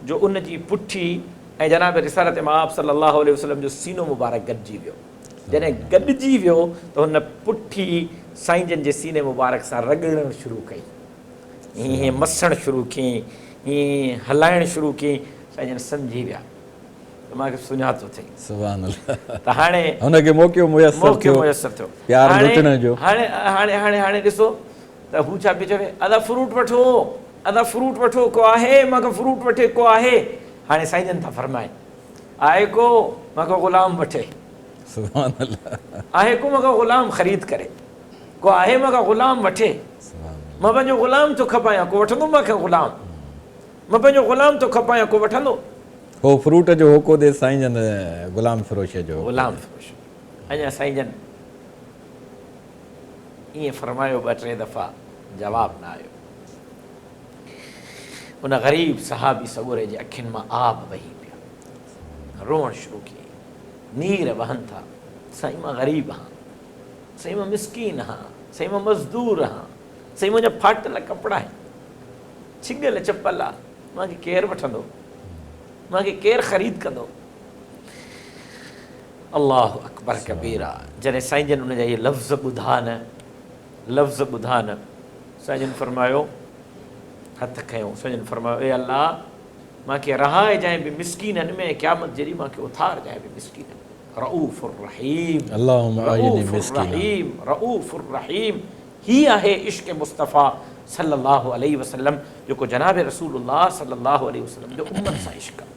جو ان جي پٺي ۽ جناب رسالت مآب صلي الله عليه وسلم جو سينو مبارڪ گڏجي ويو. جڏهن گڏجي ويو ته هن پٺي سائين جن جي سيني مبارڪ سان رڳڙڻ شروع ڪئي. هيئن هيئن مسڻ شروع ڪيائين، هيئن هيئن هلائڻ شروع ڪيائين. سائين جن سمجهي ويا ته مان کي سڃاتو اٿئي. سبحان الله. ته هاڻي هن کي موقعو ميسر موقعو ٿيو. ميسر ٿيو. پيار هاڻي لٽڻ جو. هاڻي هاڻي هاڻي هاڻي ڏسو ته هو ڇا پيو چوي ادا فروٽ وٺو ادا فروٽ وٺو ڪو آهي مان کان فروٽ وٺي ڪو آهي هاڻي سائين جن ٿا فرمائن آهي ڪو مان کان غلام وٺي. سبحان الله. آهي ڪو مان کان غلام خريد ڪري ڪو آهي مان کان غلام وٺي سبحان الله. مان پنهنجو غلام ٿو کپايان ڪو وٺندو مان کان غلام مان پنهنجو غلام ٿو کپايان ڪو وٺندو. هو فروٽ جو هوڪو ڏي سائين جن غلام فروش جو هوڪو غلام ڏي. فروش اڃا سائين جن ائين فرمايو ٻه ٽي دفعا جواب نه آيو. ان غريب صحابي سڳوري جي اکين مان آب وهي پيا. روئڻ شروع ڪيائين. نير وهن ٿا. سائين مان غريب هان. سائين مان مسڪين هان. سائين مان مزدور هان. سائين منهنجا ڦاٽل ڪپڙا آهن. ڇڳل چپل آ. مان کي ڪير وٺندو؟ مان کي ڪير خريد ڪندو؟ الله اڪبر ڪبيرا جڏهن سائين جن ان جا اهي لفظ ٻڌا نه لفظ ٻڌا نه سائين جن فرمايو هٿ کنيو سائين جن فرمايو اي الله مان کي رهائجانء به مسڪينن ۾ قيامت جي ڏينهن مان کي اٿارجانء به مسڪينن رؤف الرحيم اللهم احيني رؤف مسڪينا. الرحيم رؤف الرحيم هي آهي عشق مصطفيٰ صلي الله عليه وسلم جيڪو جناب رسول الله صلي الله عليه وسلم جو امت سان عشق آهي.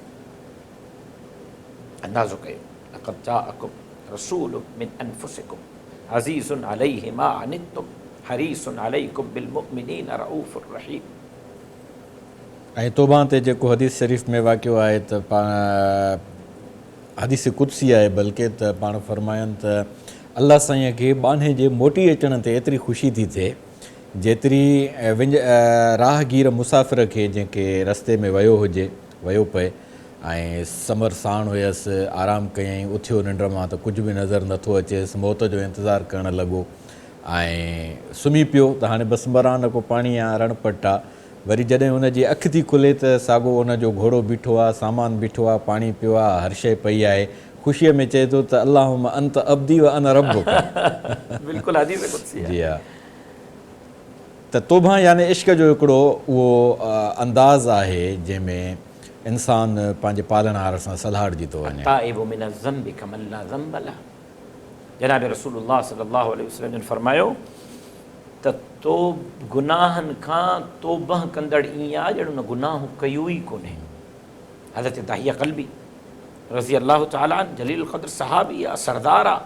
اندازو ڪيو لقد جاءڪم رسول من انفسڪم عزيز عليه ما عنتم حريص عليڪم بالمؤمنين رؤوف رحيم. ۽ توبه تي جيڪو حديث شريف ۾ واقعو آهي ته پاڻ حديث قدسي آهي بلڪه ته پاڻ فرمائن ته الله سائين کي ٻانهي جي موٽي اچڻ تي ايتري خوشي ٿي ٿئي جيتري وڃ راهگير مسافر کي جنهن کي رستي ۾ ويو هجي، ويو پئي ۽ سمر ساڻ هيس، آرام ڪيائين، اٿيو ننڊ مان ته ڪجهه به نظر نٿو اچيس، موت جو انتظار ڪرڻ لڳو ۽ سمهي پيو ته هاڻي بس مران نه ڪو پاڻي آ، رڻ پٽ آ. وري جڏهن هن جي اک ٿي کلي ته ساڳو ان جو گهوڙو بيٺو آ، سامان بيٺو آ، پاڻي پيو آ، هر شيء پئي آهي. خوشيء ۾ چئي ٿو ته اللهم انت عبدي و انا ربک. بلڪل حديث قدسي آ. جي ها. ته توبه يعني عشق جو هڪڙو اهو انداز آهي جنهن ۾ انسان پنهنجي پالڻهار سان سلهاڙجي ٿو وڃي. التائب من الذنب کمن لا ذنب له جناب رسول الله صلي الله عليه وسلم جن فرمايو ته تو گناهن کان توبه ڪندڙ ائين آ ڄڻ ان گناهه ڪيو ئي ڪونهي. حضرت داحيه قلبي رضي الله تعالٰي عنه جليل القدر صحابي آ، سردار آ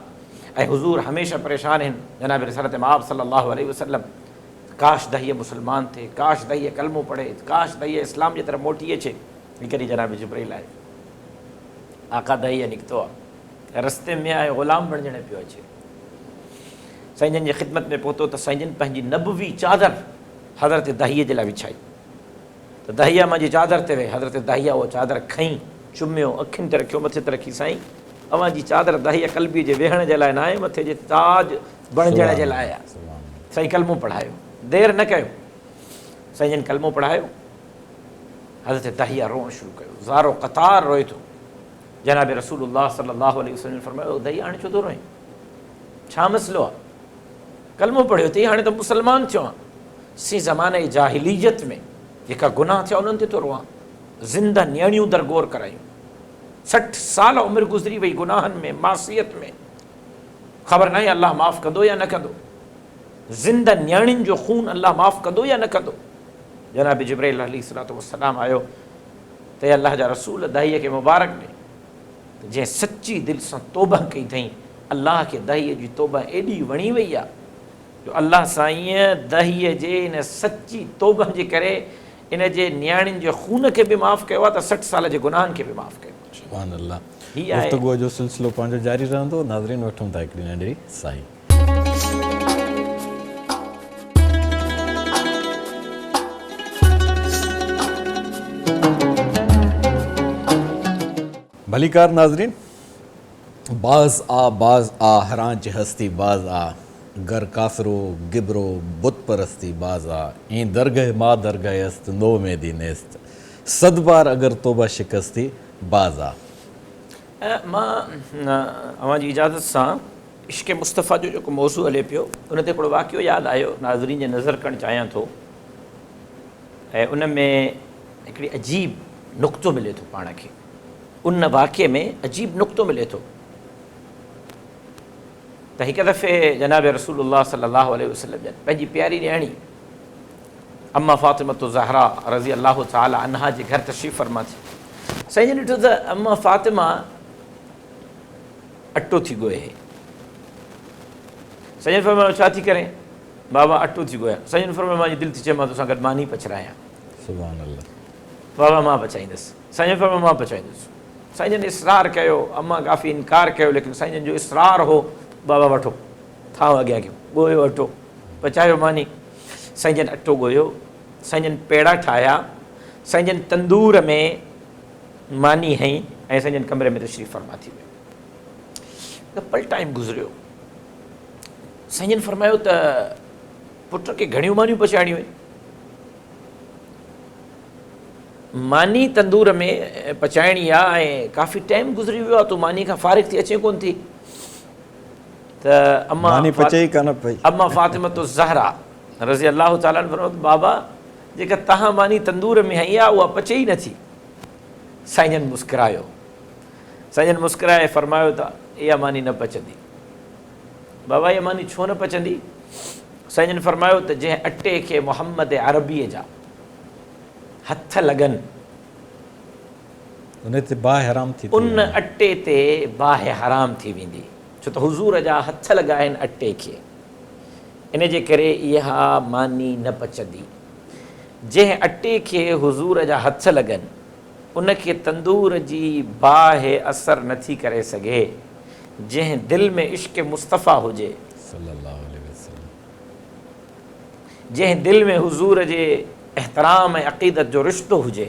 ۽ حضور هميشه پريشان هن جناب رسالت مآب صلي الله عليه وسلم ته ڪاش داحيه مسلمان ٿئي، ڪاش داحيه ڪلمو پڙهي، ڪاش داحيه اسلام جي طرف موٽي اچي. هڪ ڏينهن جناب جبرئيل آيو، آقا داحيه نڪتو آ، رستي ۾ آهي غلام بڻجڻ پيو اچي. سائين جن جي خدمت ۾ پهتو ته سائين جن پنهنجي نبوي چادر حضرت داحيه جي لاء وڇائي. ته داحيه منهنجي چادر تي ويهه. حضرت داحيه اها چادر کنئي، چميو، اکين تي رکيو، مٿي تي رکي، سائين! اوهان جي چادر داحيه قلبيء جي ويهڻ جي لاء ناهي، مٿي جي تاج بڻجڻ جي لاء آهي. سائين ڪلمو پڙهايو. دير نه ڪيو. سائين جن ڪلمو پڙهايو. حضرت داحيه روئڻ شروع ڪيو. زار و قطار روئي ٿو. جناب رسول الله صلي الله عليه وسلم جن فرمايو، داحيه هاڻي ڇو ٿو روئين؟ ڇا مسئلو آهي؟ ڪلمو پڙهيو اٿئي، هاڻي ته مسلمان ٿيو آهين. سين زمانه جاهليت ۾ جيڪا گناهه ٿيا انهن تي ٿو روئان. زنده نياڻيون درگور ڪرايون. 60 سال عمر گذري وئي گناهن ۾ معصيت ۾. خبر ناهي الله معاف ڪندو يا نه ڪندو. زنده نياڻين جو خون الله معاف ڪندو يا نه ڪندو. جناب جبرئيل عليه الصلوة والسلام آيو ته اي الله جا رسول داعيء کي مبارڪ ڏي ته جنهن سچي دل سان توبه ڪئي اٿئين الله کي داعيء جي توبه ايڏي وڻي وئي آهي جو الله سائينء دهيء جي ان سچي توبه جي ڪري ان جي نياڻين جي خون کي به معاف ڪيو آهي ته 60 سال جي گناهن کي به معاف ڪيو آهي. سبحان الله. هي آهي. گفتگوء جو سلسلو پنهنجو جاري رهندو. ناظرين وٺون ٿا هڪڙي ننڍڙي ساهي. ڀليڪار ناظرين. باز آ باز آ هرانچ هستي باز آ گر ڪافرو گبرو بت پرستي باز آ اين درگه ما درگه است نو ميدي نيست صد بار اگر توبه شڪستي باز آ. مان اوهان جي اجازت سان عشق مصطفيٰ جو جيڪو موضوع هلي پيو ان تي هڪڙو واقعو ياد آيو ناظرين جي نظر ڪرڻ چاهيان ٿو ۽ ان ۾ هڪڙي عجيب نقطو ملي ٿو پاڻ کي. ان واقعي ۾ عجيب نقطو ملي ٿو ته هڪ دفعي جناب رسول الله صلي الله عليه وسلم جن پنهنجي پياري نياڻي اما فاطمه الزهراء رضي الله تعالي عنها جي گهر تشريف فرما ٿي. سائين جن ڏٺو ته اما فاطمه اٽو ٿي ڳوهي. سائين جن فرمايو ڇا ٿي ڪرين؟ بابا اٽو ٿي ڳوهيان. سائين جن فرمايو مانجي دل ٿي چئي مان توسان گڏ ماني پچرايان. سبحان الله. بابا مان پچائيندس. سائين جن فرمايو مان پچائيندس. سائين جن اصرار ڪيو، امان ڪافي انڪار ڪيو ليڪن سائين جن جو اصرار هو بابا وٺو ٿانو اڳيان ڪيو ڳوهيو اٽو پچايو ماني. سائين جن اٽو ڳوهيو، سائين جن پيڙا ٺاهيا، سائين جن تندور ۾ ماني هنئي ۽ سائين جن ڪمري ۾ تشريف فرما ٿي ويا. هڪ پل ٽائيم گذريو، سائين جن فرمايو ته پٽ کي گهڻيون مانيون پچائڻيون آهن. ماني تندور ۾ پچائڻي آ ۽ ڪافي ٽائيم گذري ويو آ تون ماني کان فارغ ٿي اچين ڪون ٿي ته اما ماني پچي ئي ڪانه پئي. اما فاطمه الزهرا رضي الله تعالٰي عنها فرمايو ته بابا جيڪا تهان ماني تندور ۾ هنئي آ اها پچي ئي نٿي. سائين جن مسڪرايو. سائين جن مسڪرائي فرمايو ته اها ماني نه پچندي. بابا اها ماني ڇو نه پچندي؟ سائين جن فرمايو ته جنهن اٽي کي محمد عربيء جا هٿ لڳن. ان تي باهه حرام ٿي ٿي ان وڃي. اٽي تي باهه حرام ٿي ويندي، ڇو ته حضور جا هٿ لڳا آهن اٽي کي، ان جي ڪري اها ماني نه پچندي. جنهن اٽي کي حضور جا هٿ لڳن، ان کي تندور جي باهه اثر نه ٿي ڪري سگهي. جنهن دل ۾ عشق مصطفيٰ هجي. صلي الله عليه وسلم. جنهن دل ۾ حضور جي احترام ۽ عقيدت جو رشتو هجي،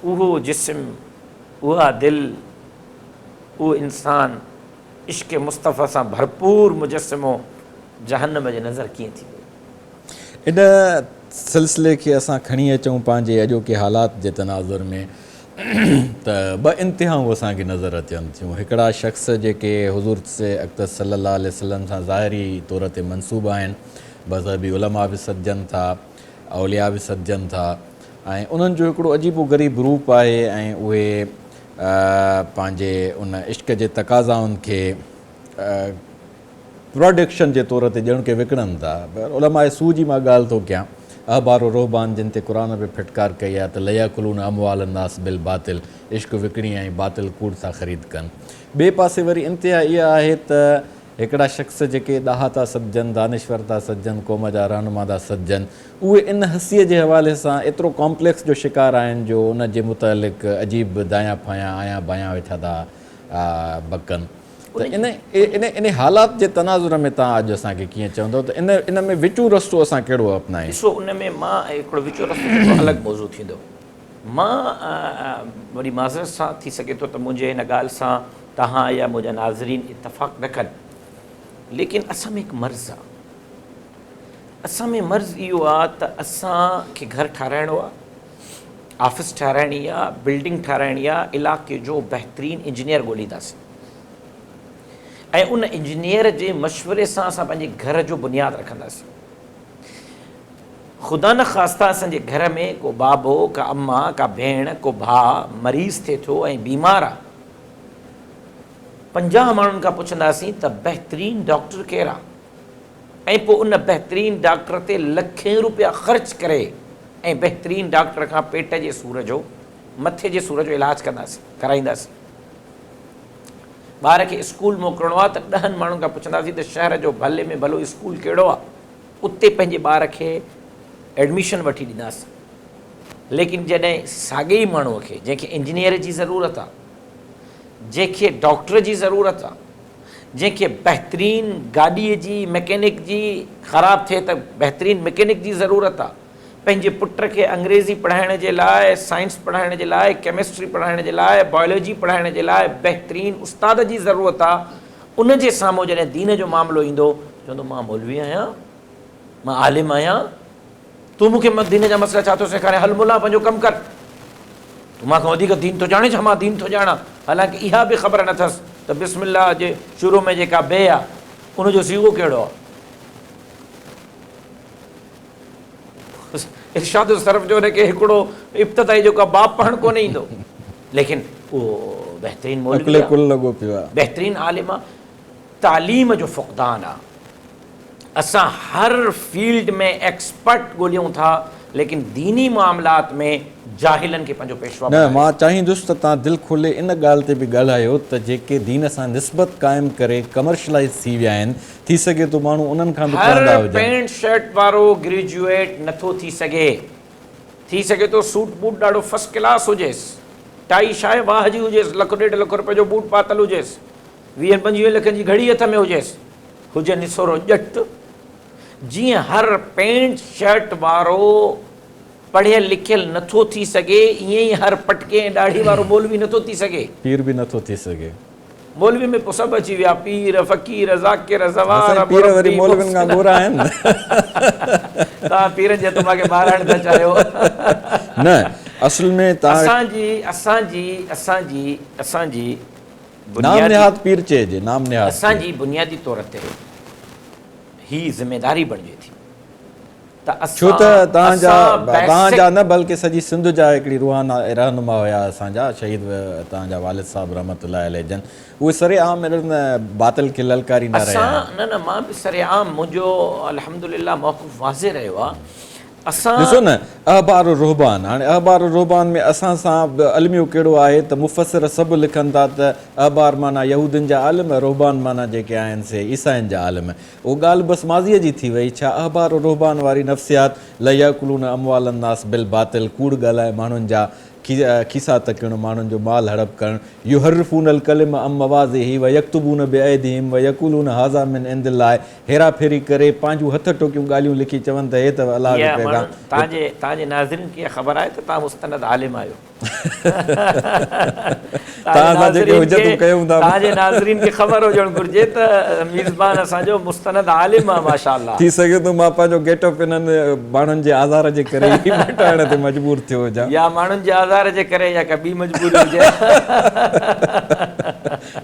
اهو جسم، اها دل، اهو انسان عشق مصطفيٰ سان ڀرپور مجسمو جهنم جي نظر ڪيئن ٿيندو؟ ان سلسلي کي اسان کڻي اچون پنهنجي اڄوڪي حالات جي تناظر ۾ ته ٻه انتهائون اسان کي نظر اچن ٿيون. هڪڙا شخص جيڪي حضور اقدس صلي الله عليه وسلم سان ظاهري طور تي منسوب آهن، مذهبي علماء به سڏجن ٿا، اولياء به سڏجن ٿا ۽ انهن جو هڪڙو عجيب و غريب روپ آهي ۽ اهي پنهنجي ان عشق جي تقاضائن کي پراڊڪشن جي طور تي ڄڻ ڪي وڪڻن ٿا. علماء سوء جي مان ڳالهه ٿو ڪيان. احبار و رهبان جن تي قرآن به ڦٽڪار ڪئي آهي ته لياڪلون اموال الناس بالباطل عشق وڪڻي ۽ باطل ڪوڙ ٿا خريد ڪن. ٻئي پاسي وري انتها اها آهي ته هڪڙا شخص جيڪي ڏاها ٿا سڏجن، دانشور ٿا سڏجن، قوم جا رهنما ٿا سڏجن، اهي ان هستيء جي حوالي سان ايترو ڪامپليڪس جو شڪار آهن جو ان جي متعلق عجيب دايان ڦايان آيان بايان ويٺا ٿا بڪن. ته ان ان ان حالات جي تناظر ۾ توهان اڄ اسان کي ڪيئن چوندؤ ته ان ان ۾ وچون رستو اسان ڪهڙو اپنايون؟ ڏسو ان ۾ مان هڪڙو وچون رستو ته هڪڙو الڳ موضوع ٿيندو. مان وڏي معذرت سان ٿي سگهي ٿو ته منهنجي هن ڳالهه سان توهان يا منهنجا ناظرين اتفاق نه ڪن ليڪن اسان ۾ هڪ مرض آ. اسان ۾ مرض اهو آ ته اسان کي گهر ٺاهرائڻو آ، آفيس ٺاهرائڻي آ، بلڊنگ ٺاهرائڻي آ، علاقي جو بهترين انجنيئر ڳولينداسين ۽ ان انجنيئر جي مشوري سان اسان پنهنجي گهر جو بنياد رکنداسين. خدا نخواسته اسان جي گهر ۾ ڪو بابو، ڪا اما، ڪا ڀيڻ، ڪو ڀاء مريض ٿئي ٿو ۽ بيمار آ، 50 ماڻهن کان پڇنداسين ته بهترين ڊاڪٽر ڪير آ؟ ۽ پوء ان بهترين ڊاڪٽر تي لکين روپيا خرچ ڪري ۽ بهترين ڊاڪٽر کان پيٽ جي سور جو، مٿي جي سور جو علاج ڪنداسين، ڪرائينداسين. ٻار کي اسڪول موڪلڻو آهي ته ڏهن ماڻهن کان پڇنداسين ته شهر جو ڀلي ۾ ڀلو اسڪول ڪهڙو آهي، اتي پنهنجي ٻار کي ايڊميشن وٺي ڏينداسين. ليڪن جڏهن ساڳئي ئي ماڻهوء کي جنهن کي انجنيئر جي ضرورت آهي، جنهن کي ڊاڪٽر جي ضرورت آهي، جنهن کي بهترين گاڏيء جي مڪينڪ جي خراب ٿئي ته بهترين مڪينڪ جي ضرورت آ. پنهنجي پٽ کي انگريزي پڙهائڻ جي لاء، سائنس پڙهائڻ جي لاء، ڪيمسٽري پڙهائڻ جي لاء، بائيولوجي پڙهائڻ جي لاء بهترين استاد جي ضرورت آ. ان جي سامهون جڏهن دين جو معاملو ايندو، چوندو مان مولوي آهيان، مان عالم آهيان، تون مون کي دين جا مسئلا ڇا ٿو سيکارين، هل ملان پنهنجو ڪم ڪر، تون مان کان وڌيڪ دين ٿو ڄاڻين ڇا، مان دين ٿو ڄاڻان، حالانڪه اها به خبر نه اٿس ته بسم الله جي شروع ۾ جيڪا بي آ ان جو صيغو ڪهڙو آ. ارشاد الصرف جو ان کي هڪڙو ابتدائي جيڪو باب پڙهڻ ڪونه ايندو، ليڪن اهو بهترين مولوي آ، بهترين عالم آ. تعليم جو فقدان آ. اسان هر فيلڊ ۾ ايڪسپرٽ ڳوليون ٿا ليڪن ديني معاملات ۾ جاهلن کي پنهنجو پيشوا نه بنايو. مان چاهيندس ته توهان دل کولي ان ڳالهه تي به ڳالهايو ته جيڪي دين سان نسبت قائم ڪري ڪمرشلائيز ٿي ويا آهن ٿي سگهي ٿو ماڻهو انهن کان به هر ڪهندا هجن. پينٽ شرٽ وارو گريجوئيٽ نٿو ٿي سگهي. ٿي سگهي ٿو سوٽ بوٽ ڏاڍو فرسٽ ڪلاس هجيس، ٽائي شائي واهه جي هجيس، لک ڏيڍ لک روپين جو بوٽ پاتل هجيس، ويهن پنجويهن لکن جي گهڙي هٿ ۾ هجيس، هجي نسورو ڄٽ، جيئن هر پينٽ شرٽ وارو پڙهيل لکيل نٿو ٿي سگهي، ائين ئي هر پٽڪي ۽ ڏاڙهي وارو مولوي نٿو ٿي سگهي. پير به نٿو ٿي سگهي. مولوي ۾ پوء سڀ اچي ويا، پير، فقير، ذاڪر، زوار، سائين پير وري مربي، مولوين کان محسن. ڳورا آهن. توهان پيرن جي هٿ مان کي مارائڻ ٿا چاهيو. نه اصل ۾ توهان. اسان جي اسان جي اسان جي اسان جي. نام نهاد پير چئجي، نام نهاد پير. اسان جي بنيادي طور تي هي ذميداري بڻجي ٿي ته اسان ڇو ته توهان جا توهان جا نه بلڪه سڄي سنڌ جا هڪڙي روحانا رهنما هيا اسان جا شهيد توهان جا والد صاحب رحمت الله عليه جن اهي سر عام اهڙن باطل کي للڪاريندا رهيا آهن. اسان نه نه مان به سر عام منهنجو الحمدلله موقف واضح رهيو آهي اسان. ڏسو نه احبار الرهبان هاڻي احبار الرهبان ۾ اسان سان به الميو ڪهڙو آهي ته مفسر سڀ لکن ٿا ته احبار معنيٰ يهودين جا عالم رهبان معنيٰ جيڪي آهن سي عيسائين جا عالم اهو ڳالهه بس ماضيء جي ٿي وئي ڇا احبار الرهبان واري نفسيات ليأڪلون اموال الناس بالباطل ڪوڙ ڳالهائي ماڻهن جا کيسا تڪڻ، ماڻهن جو مال هڙپ ڪرڻ، يحرفون الڪلم عن مواضعه ويڪتبون بأيديهم ويقولون هذا من عند الله، هيرا ڦيري ڪري پنهنجون هٿ ٺوڪيون ڳالهيون لکي چون ته هي ته الله جو اها پيغام. ماڻهن توهان جي توهان جي ناظرين کي اها خبر آهي ته توهان مستند عالم آهيو. توهان سان جيڪي حجتون ڪيون ٿا. توهان جي ناظرين کي خبر هجڻ گهرجي ته ميزبان اسان جو مستند عالم آهي ماشاء الله. ٿي سگهي ٿو مان پنهنجو گيٽ اپ انهن ماڻهن جي آزار جي ڪري ئي مٽائڻ تي مجبور ٿيو هجان. يا ماڻهن جي آزار جي ڪري يا ڪا ٻي مجبوري هجي.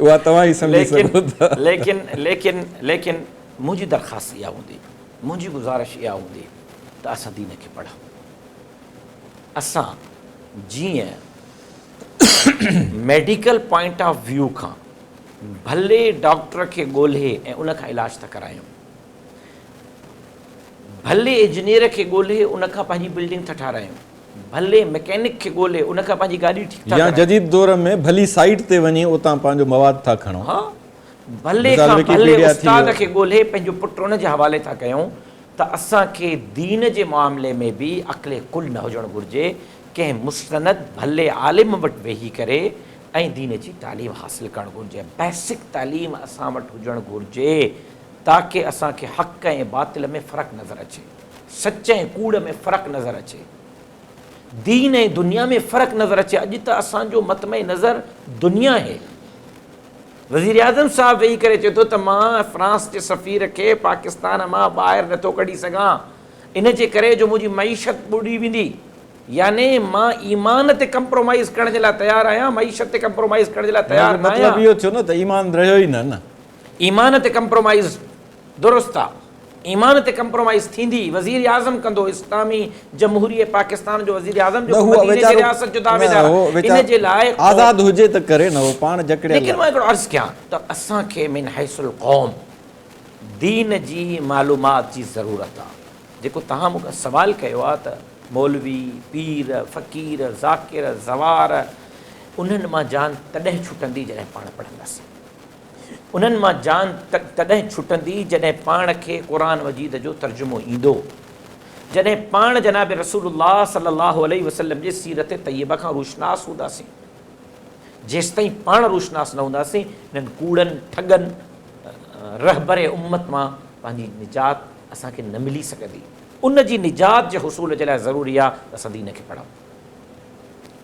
اها توهان ئي سمجهي سگهو ٿا. ليڪن ليڪن ليڪن منهنجي درخواست اها هوندي، منهنجي گذارش اها هوندي ته اسان دين کي پڙهون. اسان جيئن ميڊيڪل پوائنٽ آف ويو کان ڀلي ڊاڪٽر کي ڳولهي ۽ ان کان علاج ٿا ڪرايون، ڀلي انجنيئر کي ڳولهي ان کان پنهنجي بلڊنگ ٿا ٺارايون، ڀلي مڪينڪ کي ڳولهي ان کان پنهنجي گاڏي ٺيڪ ٿا يا ڪرايون. جديد دور ۾ ڀلي سائيٽ تي وڃي اتان پنهنجو مواد ٿا کڻون. ها، ڀلي مثال کان ڀلي وڪيپيڊيا ٿي استاد ويو. کي ڳولهي پنهنجو پٽ ان جي حوالي ٿا ڪيون ته اسان کي دين جي معاملي ۾ به عقل ڪل نه هجڻ گهرجي، ڪنهن مستند ڀلي عالم وٽ ويهي ڪري ۽ دين جي تعليم حاصل ڪرڻ گهرجي، بيسڪ تعليم اسان وٽ هجڻ گهرجي تاڪه اسان کي حق ۽ باطل ۾ فرق نظر اچي، سچ ۽ ڪوڙ ۾ فرق نظر اچي، دين ۽ دنيا ۾ فرق نظر اچي، اڄ ته اسان جو مطمع نظر دنيا آهي. وزيراعظم صاحب ويهي ڪري چئي ٿو ته مان فرانس جي سفير کي پاڪستان مان ٻاهر نٿو ڪڍي سگهان ان جي ڪري جو منهنجي معيشت ٻڏي ويندي يعني مان ايمان تي ڪمپرومائيز ڪرڻ جي لاء تيار آهيان معيشت تي ڪمپرومائيز ڪرڻ جي لاء تيار نه آهيان. مطلب اهو ٿيو نه ته ايمان رهيو ئي نه نه. ايمان تي ڪمپرومائيز درست آ. ايمان تي ڪمپرومائيز ٿيندي وزير اعظم ڪندو اسلامي جمهوريه پاڪستان جو وزير اعظم نه جيڪو هو مديني جي ويچارو رياست جو نه دعويدار هو آ ان ويچارو جي لاء قوم آزاد هجي ته ڪري نه هو پاڻ جڪڙيل ليڪن آ. مان هڪڙو عرض ڪيان ته اسان کي من حيث القوم دين جي معلومات جي ضرورت آ جيڪو توهان مون کان سوال ڪيو آ ته مولوي پير فقير ذاڪر زوار انهن مان جان تڏهن ڇٽندي جڏهن پاڻ پڙهنداسين. انهن مان جان تڏهن ڇٽندي جڏهن پاڻ کي قرآن مجيد جو ترجمو ايندو، جڏهن پاڻ جناب رسول الله صلي الله عليه وسلم جي سيرت طيبه کان روشناس هونداسين. جيستائين پاڻ روشناس نه هونداسين انهن ڪوڙن ٺڳن رهبر امت مان پنهنجي نجات اسان کي نه ملي سگهندي. ان جي نجات جي حصول جي لاء ضروري آهي ته اسان دين کي پڙهون،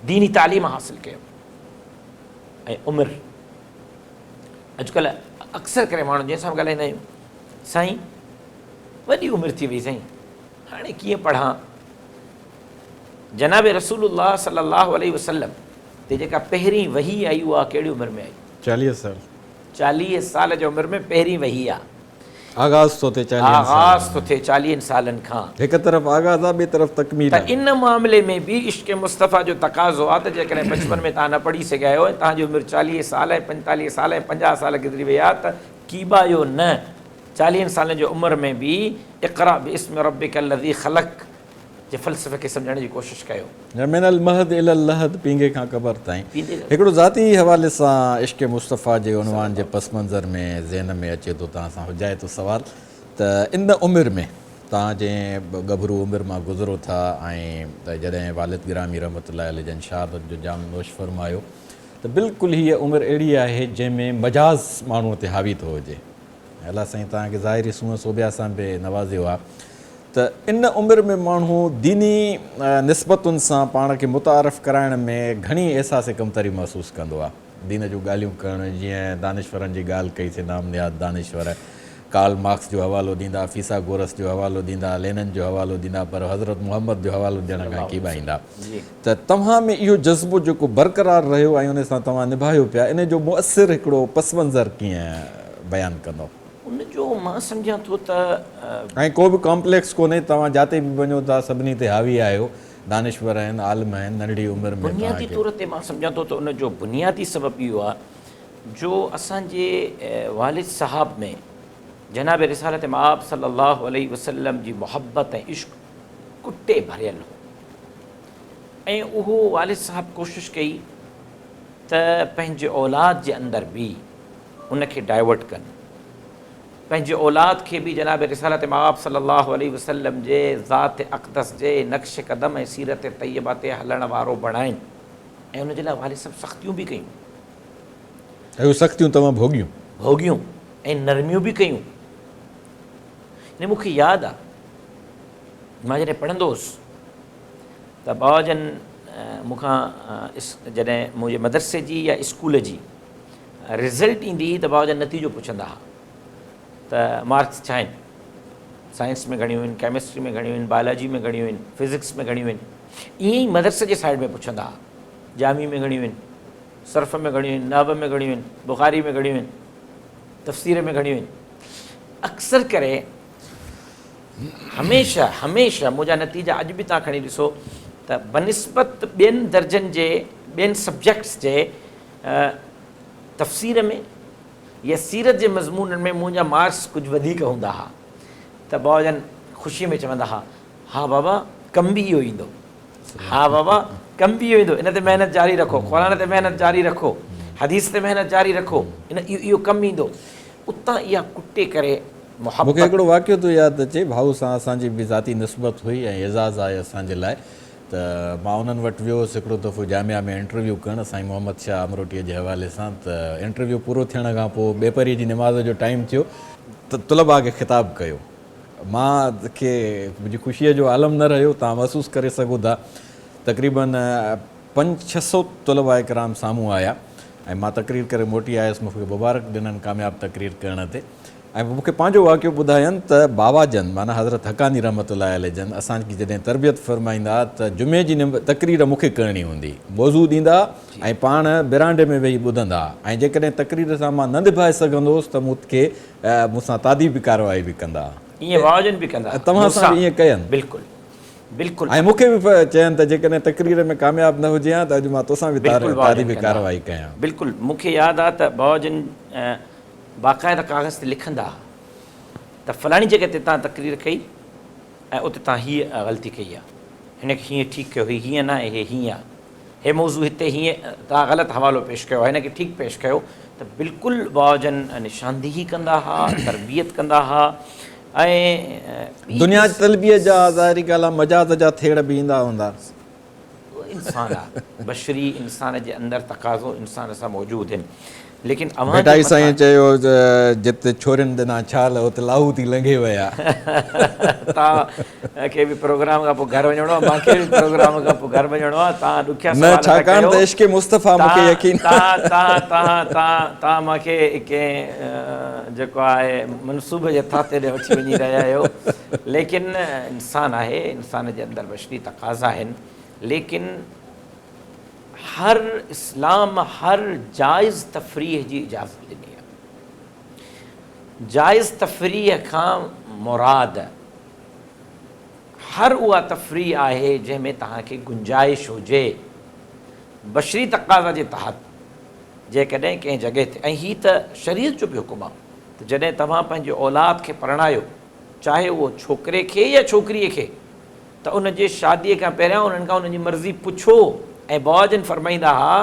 ديني تعليم حاصل ڪيون ۽ عمر اڄڪلهه اڪثر ڪري ماڻهو جنهن سان به ڳالهائيندا آهيون سائين وڏي عمر ٿي وئي سائين هاڻي ڪيئن پڙهان جناب رسول الله صلي الله عليه وسلم تي جيڪا پهرين وحي آئي اها ڪهڙي عمر ۾ آئي؟ 40 سال. 40 سال جي عمر ۾ پهرين وحي آ. آغاز ٿو ٿئي چاليهن سالن آغاز ٿو ٿئي چاليهن سالن کان. هڪ طرف آغاز آ ٻئي طرف تڪميل ته آ. ان معاملي ۾ به عشق مصطفيٰ جو تقاضو آ ته جيڪڏهن بچپن ۾ توهان نه پڙهي سگهيا آهيو ۽ توهان جي عمر 40 سال ۽ 45 سال ۽ 50 سال گذري وئي آ ته ڪيٻايو نه چاليهن سالن جي عمر ۾ به اقرا باسم ربک الذي خلق جي فلسفي کي سمجهڻ جي ڪوشش ڪيو. من المهد الي اللحد پينگهي کان قبر تائين هڪڙو ذاتي حوالي سان عشق مصطفيٰ جي عنوان جي پس منظر ۾ ذهن ۾ اچي ٿو توهان سان حجائتو سوال ته ان عمر ۾ توهان جنهن ڳڀرو عمر مان گذرو ٿا ۽ جڏهن والد گرامي رحمة الله عليه جن شهادت جو جام نوش فرمايو ته بلڪل هيء عمر اهڙي آهي جنهن ۾ مجاز ماڻهوء تي حاوي ٿو هجي ۽ الله سائين توهان کي ظاهري سونهن سوڀيا سان به نوازيو آهي ته ان عمر ۾ ماڻهو ديني نسبتن سان پاڻ کي متعارف ڪرائڻ ۾ گهڻي احساس ڪمتري محسوس ڪندو آهي. دين جون ڳالهيون ڪرڻ جيئن دانشورن جي ڳالهه ڪئي سي نام نهاد دانشور ڪارل مارڪس جو حوالو ڏيندا، فيثا گورس جو حوالو ڏيندا، لينن جو حوالو ڏيندا پر حضرت محمد جو حوالو ڏيڻ کان ڪيٻائيندا ته توهان ۾ اهو جذبو جيڪو برقرار رهيو ۽ ان سان توهان نڀايو پيا ان جو مؤثر هڪڙو پس منظر ڪيئن بيان ڪندؤ؟ ان جو مان سمجهان ٿو ته. ۽ ڪو به ڪامپليڪس ڪونهي، توهان جاتي به وڃو ٿا سڀني تي حاوي آهيو، دانشور آهن، عالم آهن، ننڍڙي عمر ۾ توهان بنيادي کي. طور تي مان سمجهان ٿو ته ان جو بنيادي سبب اهو آهي جو اسان جي والد صاحب ۾ جناب رسالت مآب صلي الله عليه وسلم جي محبت ۽ عشق ڪٽي ڀريل هو ۽ اهو والد صاحب ڪوشش ڪئي ته پنهنجي اولاد جي اندر به ان کي ڊائيورٽ ڪن. پنهنجي اولاد کي به جناب رسالت مآب صلي الله عليه وسلم جي ذات اقدس جي نقش قدم ۽ سيرت طيبه تي هلڻ وارو بڻائين. ۽ ان جي لاء والد صاحب سختيون به ڪيون. ۽ اهي سختيون توهان ڀوڳيون. ڀوڳيون ۽ نرميون به ڪيون. يعني مون کي ياد آ مان جڏهن پڙهندو هوس ته بابا جن مون کان جڏهن منهنجي مدرسي جي يا اسڪول جي رزلٽ ايندي هئي ته بابا جن نتيجو پڇندا ها ته مارڪس ڇا آهن، سائنس ۾ گهڻيون آهن، ڪيمسٽري ۾ گهڻيون آهن، بائلاجي ۾ گهڻيون آهن، فزڪس ۾ گهڻيون آهن. ائين ئي مدرسي جي سائيڊ ۾ پڇندا ها، جامي ۾ گهڻيون آهن، صرف ۾ گهڻيون آهن، نحو ۾ گهڻيون آهن، بخاري ۾ گهڻيون آهن، تفسير ۾ گهڻيون آهن. اڪثر ڪري هميشه هميشه منهنجا نتيجا اڄ به توهان کڻي ڏسو ته بنسبت ٻين درجن جي ٻين سبجيڪٽس جي تفسير ۾ يا سيرت جي مضمونن ۾ منهنجا مارڪس ڪجهه وڌيڪ هوندا ها ته بابا جن خوشي ۾ چوندا ها ها بابا ڪم به اهو ايندو ها بابا ڪم به اهو ايندو ان تي محنت جاري رکو قرآن تي محنت جاري رکو حديث تي محنت جاري رکو ان اهو ڪم ايندو اتان اها ڪٽي ڪري محبت. مون کي هڪڙو واقعو ٿو ياد اچي، ڀائو سان اسان جي به ذاتي نسبت هئي ۽ اعزاز آهي اسان جي لاء ته مان انهن وٽ ويو هوس هڪڙو دفعو جامعه ۾ انٽرويو ڪرڻ سائين محمد شاهه امروٽيء جي حوالي سان ته انٽرويو پورو ٿيڻ کان پوء ٻيپهريء جي نماز جو ٽائيم ٿيو ته طلباء کي خطاب ڪيو مان کي منهنجي خوشيء جو عالم نه رهيو توهان محسوس ڪري سگهو ٿا تقريباً پنج ڇهه سئو طلباء ڪرام سامهون آيا ۽ مان تقرير ڪري موٽي آيس مون کي مبارڪ ڏنن ڪامياب تقرير ڪرڻ تي ۽ مون کي پنهنجو واقعو ٻڌاين ته بابا جن معنيٰ حضرت حقاني رحمة الله عليه جن اسان کي جڏهن تربيت فرمائيندا ته جمعي جي تقرير مون کي ڪرڻي هوندي موضوع ڏيندا ۽ پاڻ برانڊي ۾ ويهي ٻڌندا ۽ جيڪڏهن تقرير سان مان نه نڀائي سگهندو هوس ته مون کي مون سان تاديبي ڪارروائي به ڪندا. ائين بابا جن به ڪندا. توهان سان به ائين ڪين. بلڪل بلڪل. ۽ مون کي به چين ته جيڪڏهن تقرير ۾ ڪامياب نه هجين ها ته اڄ مان توسان به تاديبي ڪارروائي ڪيان. بلڪل مون کي ياد آ ته بابا جن باقاعده ڪاغذ تي لکندا ها ته فلاڻي جڳهه تي تان تقرير ڪئي ۽ اتي تان هيء غلطي ڪئي آ هن کي هيئن ٺيڪ ڪيو هي هيئن ناهي هي هيئن آ. هي موضوع هتي هيئن توهان غلط حوالو پيش ڪيو آهي هن کي ٺيڪ پيش ڪيو ته بلڪل بابا جن نشاندهي ڪندا ها تربيت ڪندا ها ۽ دنيا طلبيء جا ظاهري ڳالهه آهي مجاز جا ٿيڙ به ايندا هوندا. انسان آ بشري انسان جي اندر تقاضو انسان سان موجود هن ليڪن اوهان جي ڀٽائي سائين چيو ته جت ڇورين ڏنا ڇال ات لاهوتي لنگهي ويا. توهان کي به پروگرام کان پوء گهر وڃڻو آهي مان کي به پروگرام کان پوء گهر وڃڻو آهي توهان ڏکيا نه سوال ٿا ڇاڪاڻ ڪيو ته عشق مصطفيٰ مون کي يقين توهان توهان توهان توهان توهان مان کي ڪنهن جيڪو آهي منصوبي جي ٿاتي ڏي وٺي وڃي رهيا آهيو ليڪن انسان آهي انسان جي اندر بشري تقاضا آهن ليڪن هر اسلام هر جائز تفريح جي اجازت ڏني آهي. جائز تفريح کان مراد هر اها تفريح آهي جنهن ۾ توهان کي گنجائش هجي بشري تقاضا جي تحت جيڪڏهن ڪنهن جڳهه تي ۽ هي ته شريعت جو به حڪم آهي ته جڏهن توهان پنهنجي اولاد کي پرڻايو چاهي اهو ڇوڪري کي يا ڇوڪريء کي ته ان جي شاديء کان پهريان انهن کان انهن جي مرضي پڇو ۽ بابا جن فرمائيندا ها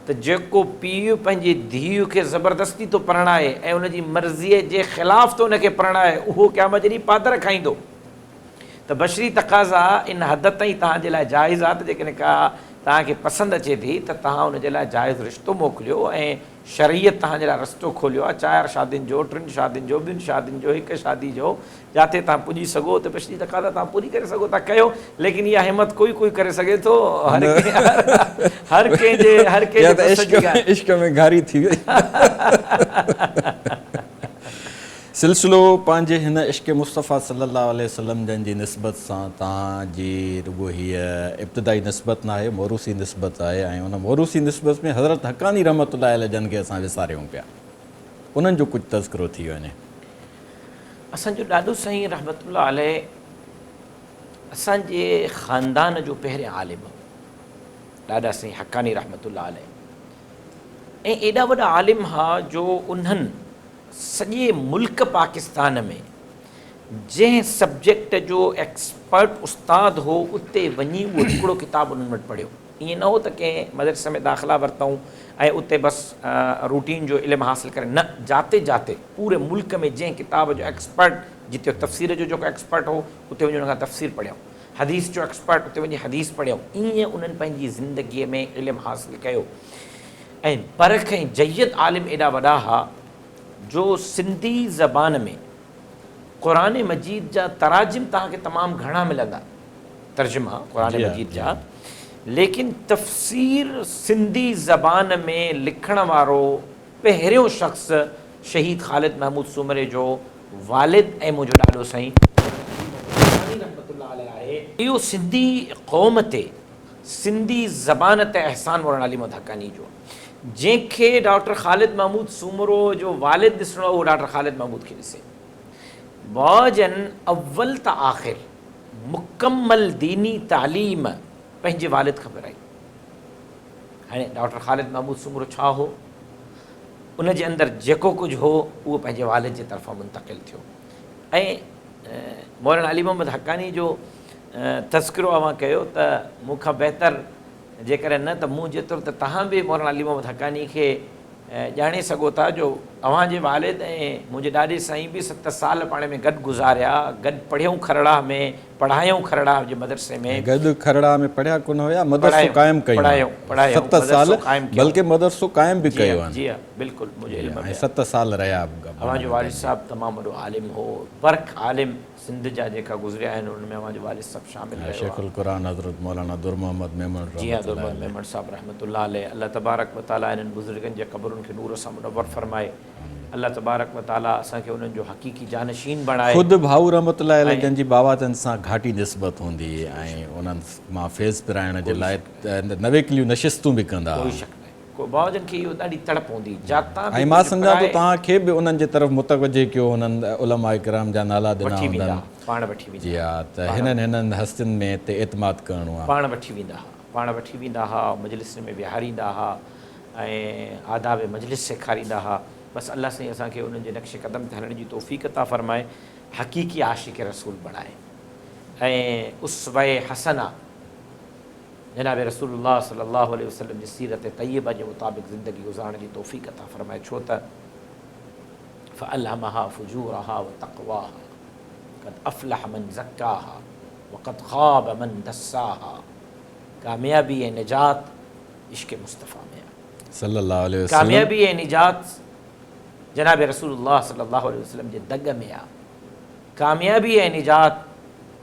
ته جيڪو پيء پنهنجي ڌيء کي زبردستي ٿو پرڻائي ۽ ان جي مرضيء جي خلاف ٿو ان کي پرڻائي اهو قيامت جي ڏينهن پادر کائيندو ته بشري تقاضا ان حد تائين توهان جي لاء جائز آهي ته جيڪڏهن ڪا توهان کي پسند اچي ٿي ته توهان ان جي لاء جائز رشتو موڪليو ۽ شرعيت توهان جي لاء رستو کوليو آهي چار شادين جو، ٽن شادين جو، ٻن شادين جو، هڪ شادي جو، جاتي توهان پڄي سگهو اتي پڇلي تقاضا توهان پوري ڪري سگهو ٿا ڪيو ليڪن اها همت ڪوئي ڪوئي ڪري سگهي ٿو هر ڪنهن هر ڪنهن جي هر ڪنهن جي بس جي ڳالهه. عشق ۾ گهاري ٿي وئي. سلسلو پنهنجي هن عشق مصطفيٰ صلي الله عليه وسلم جن جي نسبت سان توهان جي رڳو هيء ابتدائي نسبت ناهي موروثي نسبت آهي ۽ ان موروثي نسبت ۾ حضرت حقاني رحمة الله عليه جن کي اسان وساريون پيا انهن جو ڪجهه تذڪرو ٿي وڃي. اسان جو ڏاڏو سائين رحمة الله عليه اسان جي خاندان جو پهريان عالم هو ڏاڏا سائين حقاني رحمة الله عليه ۽ ايڏا وڏا عالم ها جو انهن سڄي ملڪ پاڪستان ۾ جنهن سبجيڪٽ جو ايڪسپرٽ استاد هو اتي وڃي اهو هڪڙو ڪتاب انهن وٽ پڙهيو ائين نه هو ته ڪنهن مدرسي ۾ داخلا ورتائون ۽ اتي بس روٽين جو علم حاصل ڪري نه جاتي جاتي پوري ملڪ ۾ جنهن ڪتاب جو ايڪسپرٽ جتي تفسير جو جيڪو ايڪسپرٽ هو اتي وڃي ان کان تفسير پڙهيائون. حديث جو ايڪسپرٽ اتي وڃي حديث پڙهيائون. ائين انهن پنهنجي زندگيء ۾ علم حاصل ڪيو ۽ برک ۽ جيد عالم ايڏا وڏا ها جو سنڌي زبان ۾ قرآن مجيد جا تراجم توهان کي تمام گهڻا ملندا، ترجما قرآن مجيد جا، ليڪن تفسير سنڌي زبان ۾ لکڻ وارو پهريون شخص شهيد خالد محمود سومري جو والد ۽ منهنجو ڏاڏو سائين علي محمد حقاني رحمة الله عليه آهي. اهو سنڌي قوم تي، سنڌي زبان تي احسان مولانا علي محمد حقاني جو آهي. جنهن کي ڊاڪٽر خالد محمود سومرو جو والد ڏسڻو آهي اهو ڊاڪٽر خالد محمود کي ڏسي. باجن اول تا آخر مڪمل ديني تعليم پنهنجي والد کان پرائي. هاڻي ڊاڪٽر خالد محمود سومرو ڇا هو؟ ان جي اندر جيڪو ڪجهه هو اهو پنهنجي والد جي طرفان منتقل ٿيو ۽ مولانا علي محمد حقاني جو تذڪرو اوهان ڪيو ته مون کان بهتر جيڪڏهن نه ته مون جيترو ته توهان به مولانا علي محمد حقاني کي ڄاڻي سگهو ٿا جو اوهان جي والد ۽ منهنجي ڏاڏي سائين به ست سال پاڻ ۾ گڏ گذاريا، گڏ پڙهيائون کرڙاهه ۾، پڙهايائون کرڙاهه جي مدرسي ۾. گڏ کرڙاهه ۾ پڙهيا ڪونه هيا، مدرسو قائم ڪيون هن ست سال بلڪه مدرسو قائم به ڪيو هن. جي ها بلڪل منهنجي علم ۾ ۽ ست سال رهيا. اوهان جو والد صاحب تمام وڏو عالم هو، برک عالم سنڌ جا جيڪا گذريا آهن انهن ۾ اوهان جو والد صاحب شامل رهيو آهي. شيخ القرآن حضرت مولانا در محمد ميمڻ رحمة الله عليه. جي ها در محمد ميمڻ صاحب رحمة الله عليه. الله تبارڪ و تعالي انهن بزرگن جي قبرن کي نور سان منور فرمائي. الله تبارڪ و تعالي اسان کي انهن جو حقيقي جانشين بڻائي. خود ڀائو رحمة الله عليه جن جي بابا جن سان گهاٽي نسبت هوندي هئي ۽ انهن مان فيض پرائڻ جي لاء نويڪليون نشستون به ڪندا هئا. ڪوئي شڪ ناهي. ڪو بابا جن کي اهو ڏاڍي تڙپ هوندي هئي جاتان به ۽ مان ڪجهه سمجهان ٿو پرائي. توهان کي به انهن جي طرف متوجه ڪيو انهن علماء ڪرام جا نالا ڏنا وٺي ويندا هوندن. ها پاڻ وٺي ويندا جي ها ها ته پاڻ هنن هنن هستين ۾ تي اعتماد ڪرڻو آهي. پاڻ وٺي ويندا ها پاڻ وٺي ويندا ها مجلسن ۾ ويهاريندا ها ۽ آداب مجلس سيکاريندا ها بس الله سائين اسان کي انهن جي نقش قدم تي هلڻ جي توفيق عطا فرمائي حقيقي عاشق رسول بڻائي ۽ اسوه حسنه جناب رسول الله صلي الله عليه وسلم جي سيرت طيبه جي مطابق زندگي گذارڻ جي توفيق عطا فرمائي ڇو ته فالهمها فجورها وتقواها قد افلح من زڪاها وقد خاب من دساها ڪاميابي ۽ نجات عشق مصطفيٰ ۾ آهي. صلي الله عليه وسلم. ڪاميابي ۽ نجات جناب رسول الله صلي الله عليه وسلم جي دڳ ۾ آهي. ڪاميابي ۽ نجات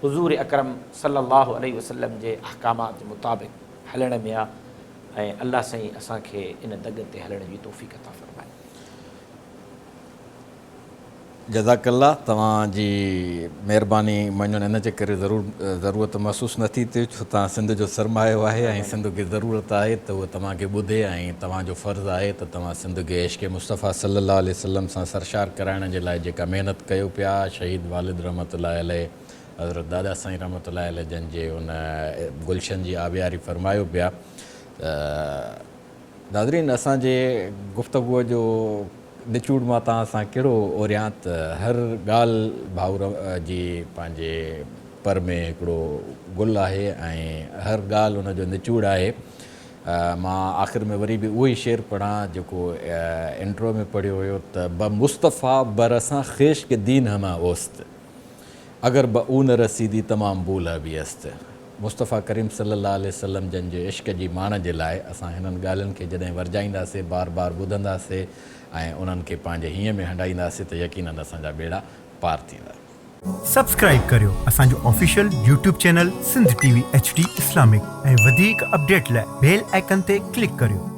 حضور اڪرم صلي الله عليه وسلم جي احڪامات جي مطابق هلڻ ۾ آ ۽ الله سائين اسان کي ان دڳ تي هلڻ جي توفيق عطا فرمائي. جزاڪ الله توهان جي مهرباني مڃڻ ان جي ڪري ضرور ضرورت محسوس نه ٿي ٿئي ڇو توهان سنڌ جو سرمايو آهي ۽ سنڌ کي ضرورت آهي ته هو توهان کي ٻڌي ۽ توهان جو فرض آهي ته توهان سنڌ کي عشق مصطفيٰ صلي الله عليه وسلم سان سرشار ڪرائڻ جي لاء جيڪا محنت ڪيو پيا شهيد والد رحمة الله عليه حضرت دادا سائين رحمة الله عليه جن جي ان گلشن جي آبياري فرمايو پيا ته ناظرين اسان جي گفتگو جو نچوڙ مان توهان سان ڪهڙو اوريان ته هر ڳالهه ڀائو جي پنهنجي پر ۾ هڪڙو گل آهي ۽ هر ڳالهه ان جو نچوڙ آهي مان آخر ۾ وري به اهو ئي شعر پڙهان جيڪو انٽرو ۾ پڙهيو هيو ته بمصطفيٰ برسان خيش ڪه دين همه اوست اگر به او نه رسيدي تمام بولهه به است. مصطفيٰ ڪريم صلي الله عليه وسلم جن جي عشق جي ماڻ جي لاء اسان هنن ڳالهين کي جڏهن ورجائينداسي، بار بار ٻڌنداسي ۽ انهن کي پنهنجي هينئين ۾ هنڊائينداسي ته يقيناً اسان جا ٻيڙا پار ٿيندا. سبسڪرائيب ڪريو اسان جو official YouTube channel Sindh T V H D Islamic ۽ وڌيڪ اپڊيٽ لاء بيل آئيڪن تي ڪلڪ ڪريو.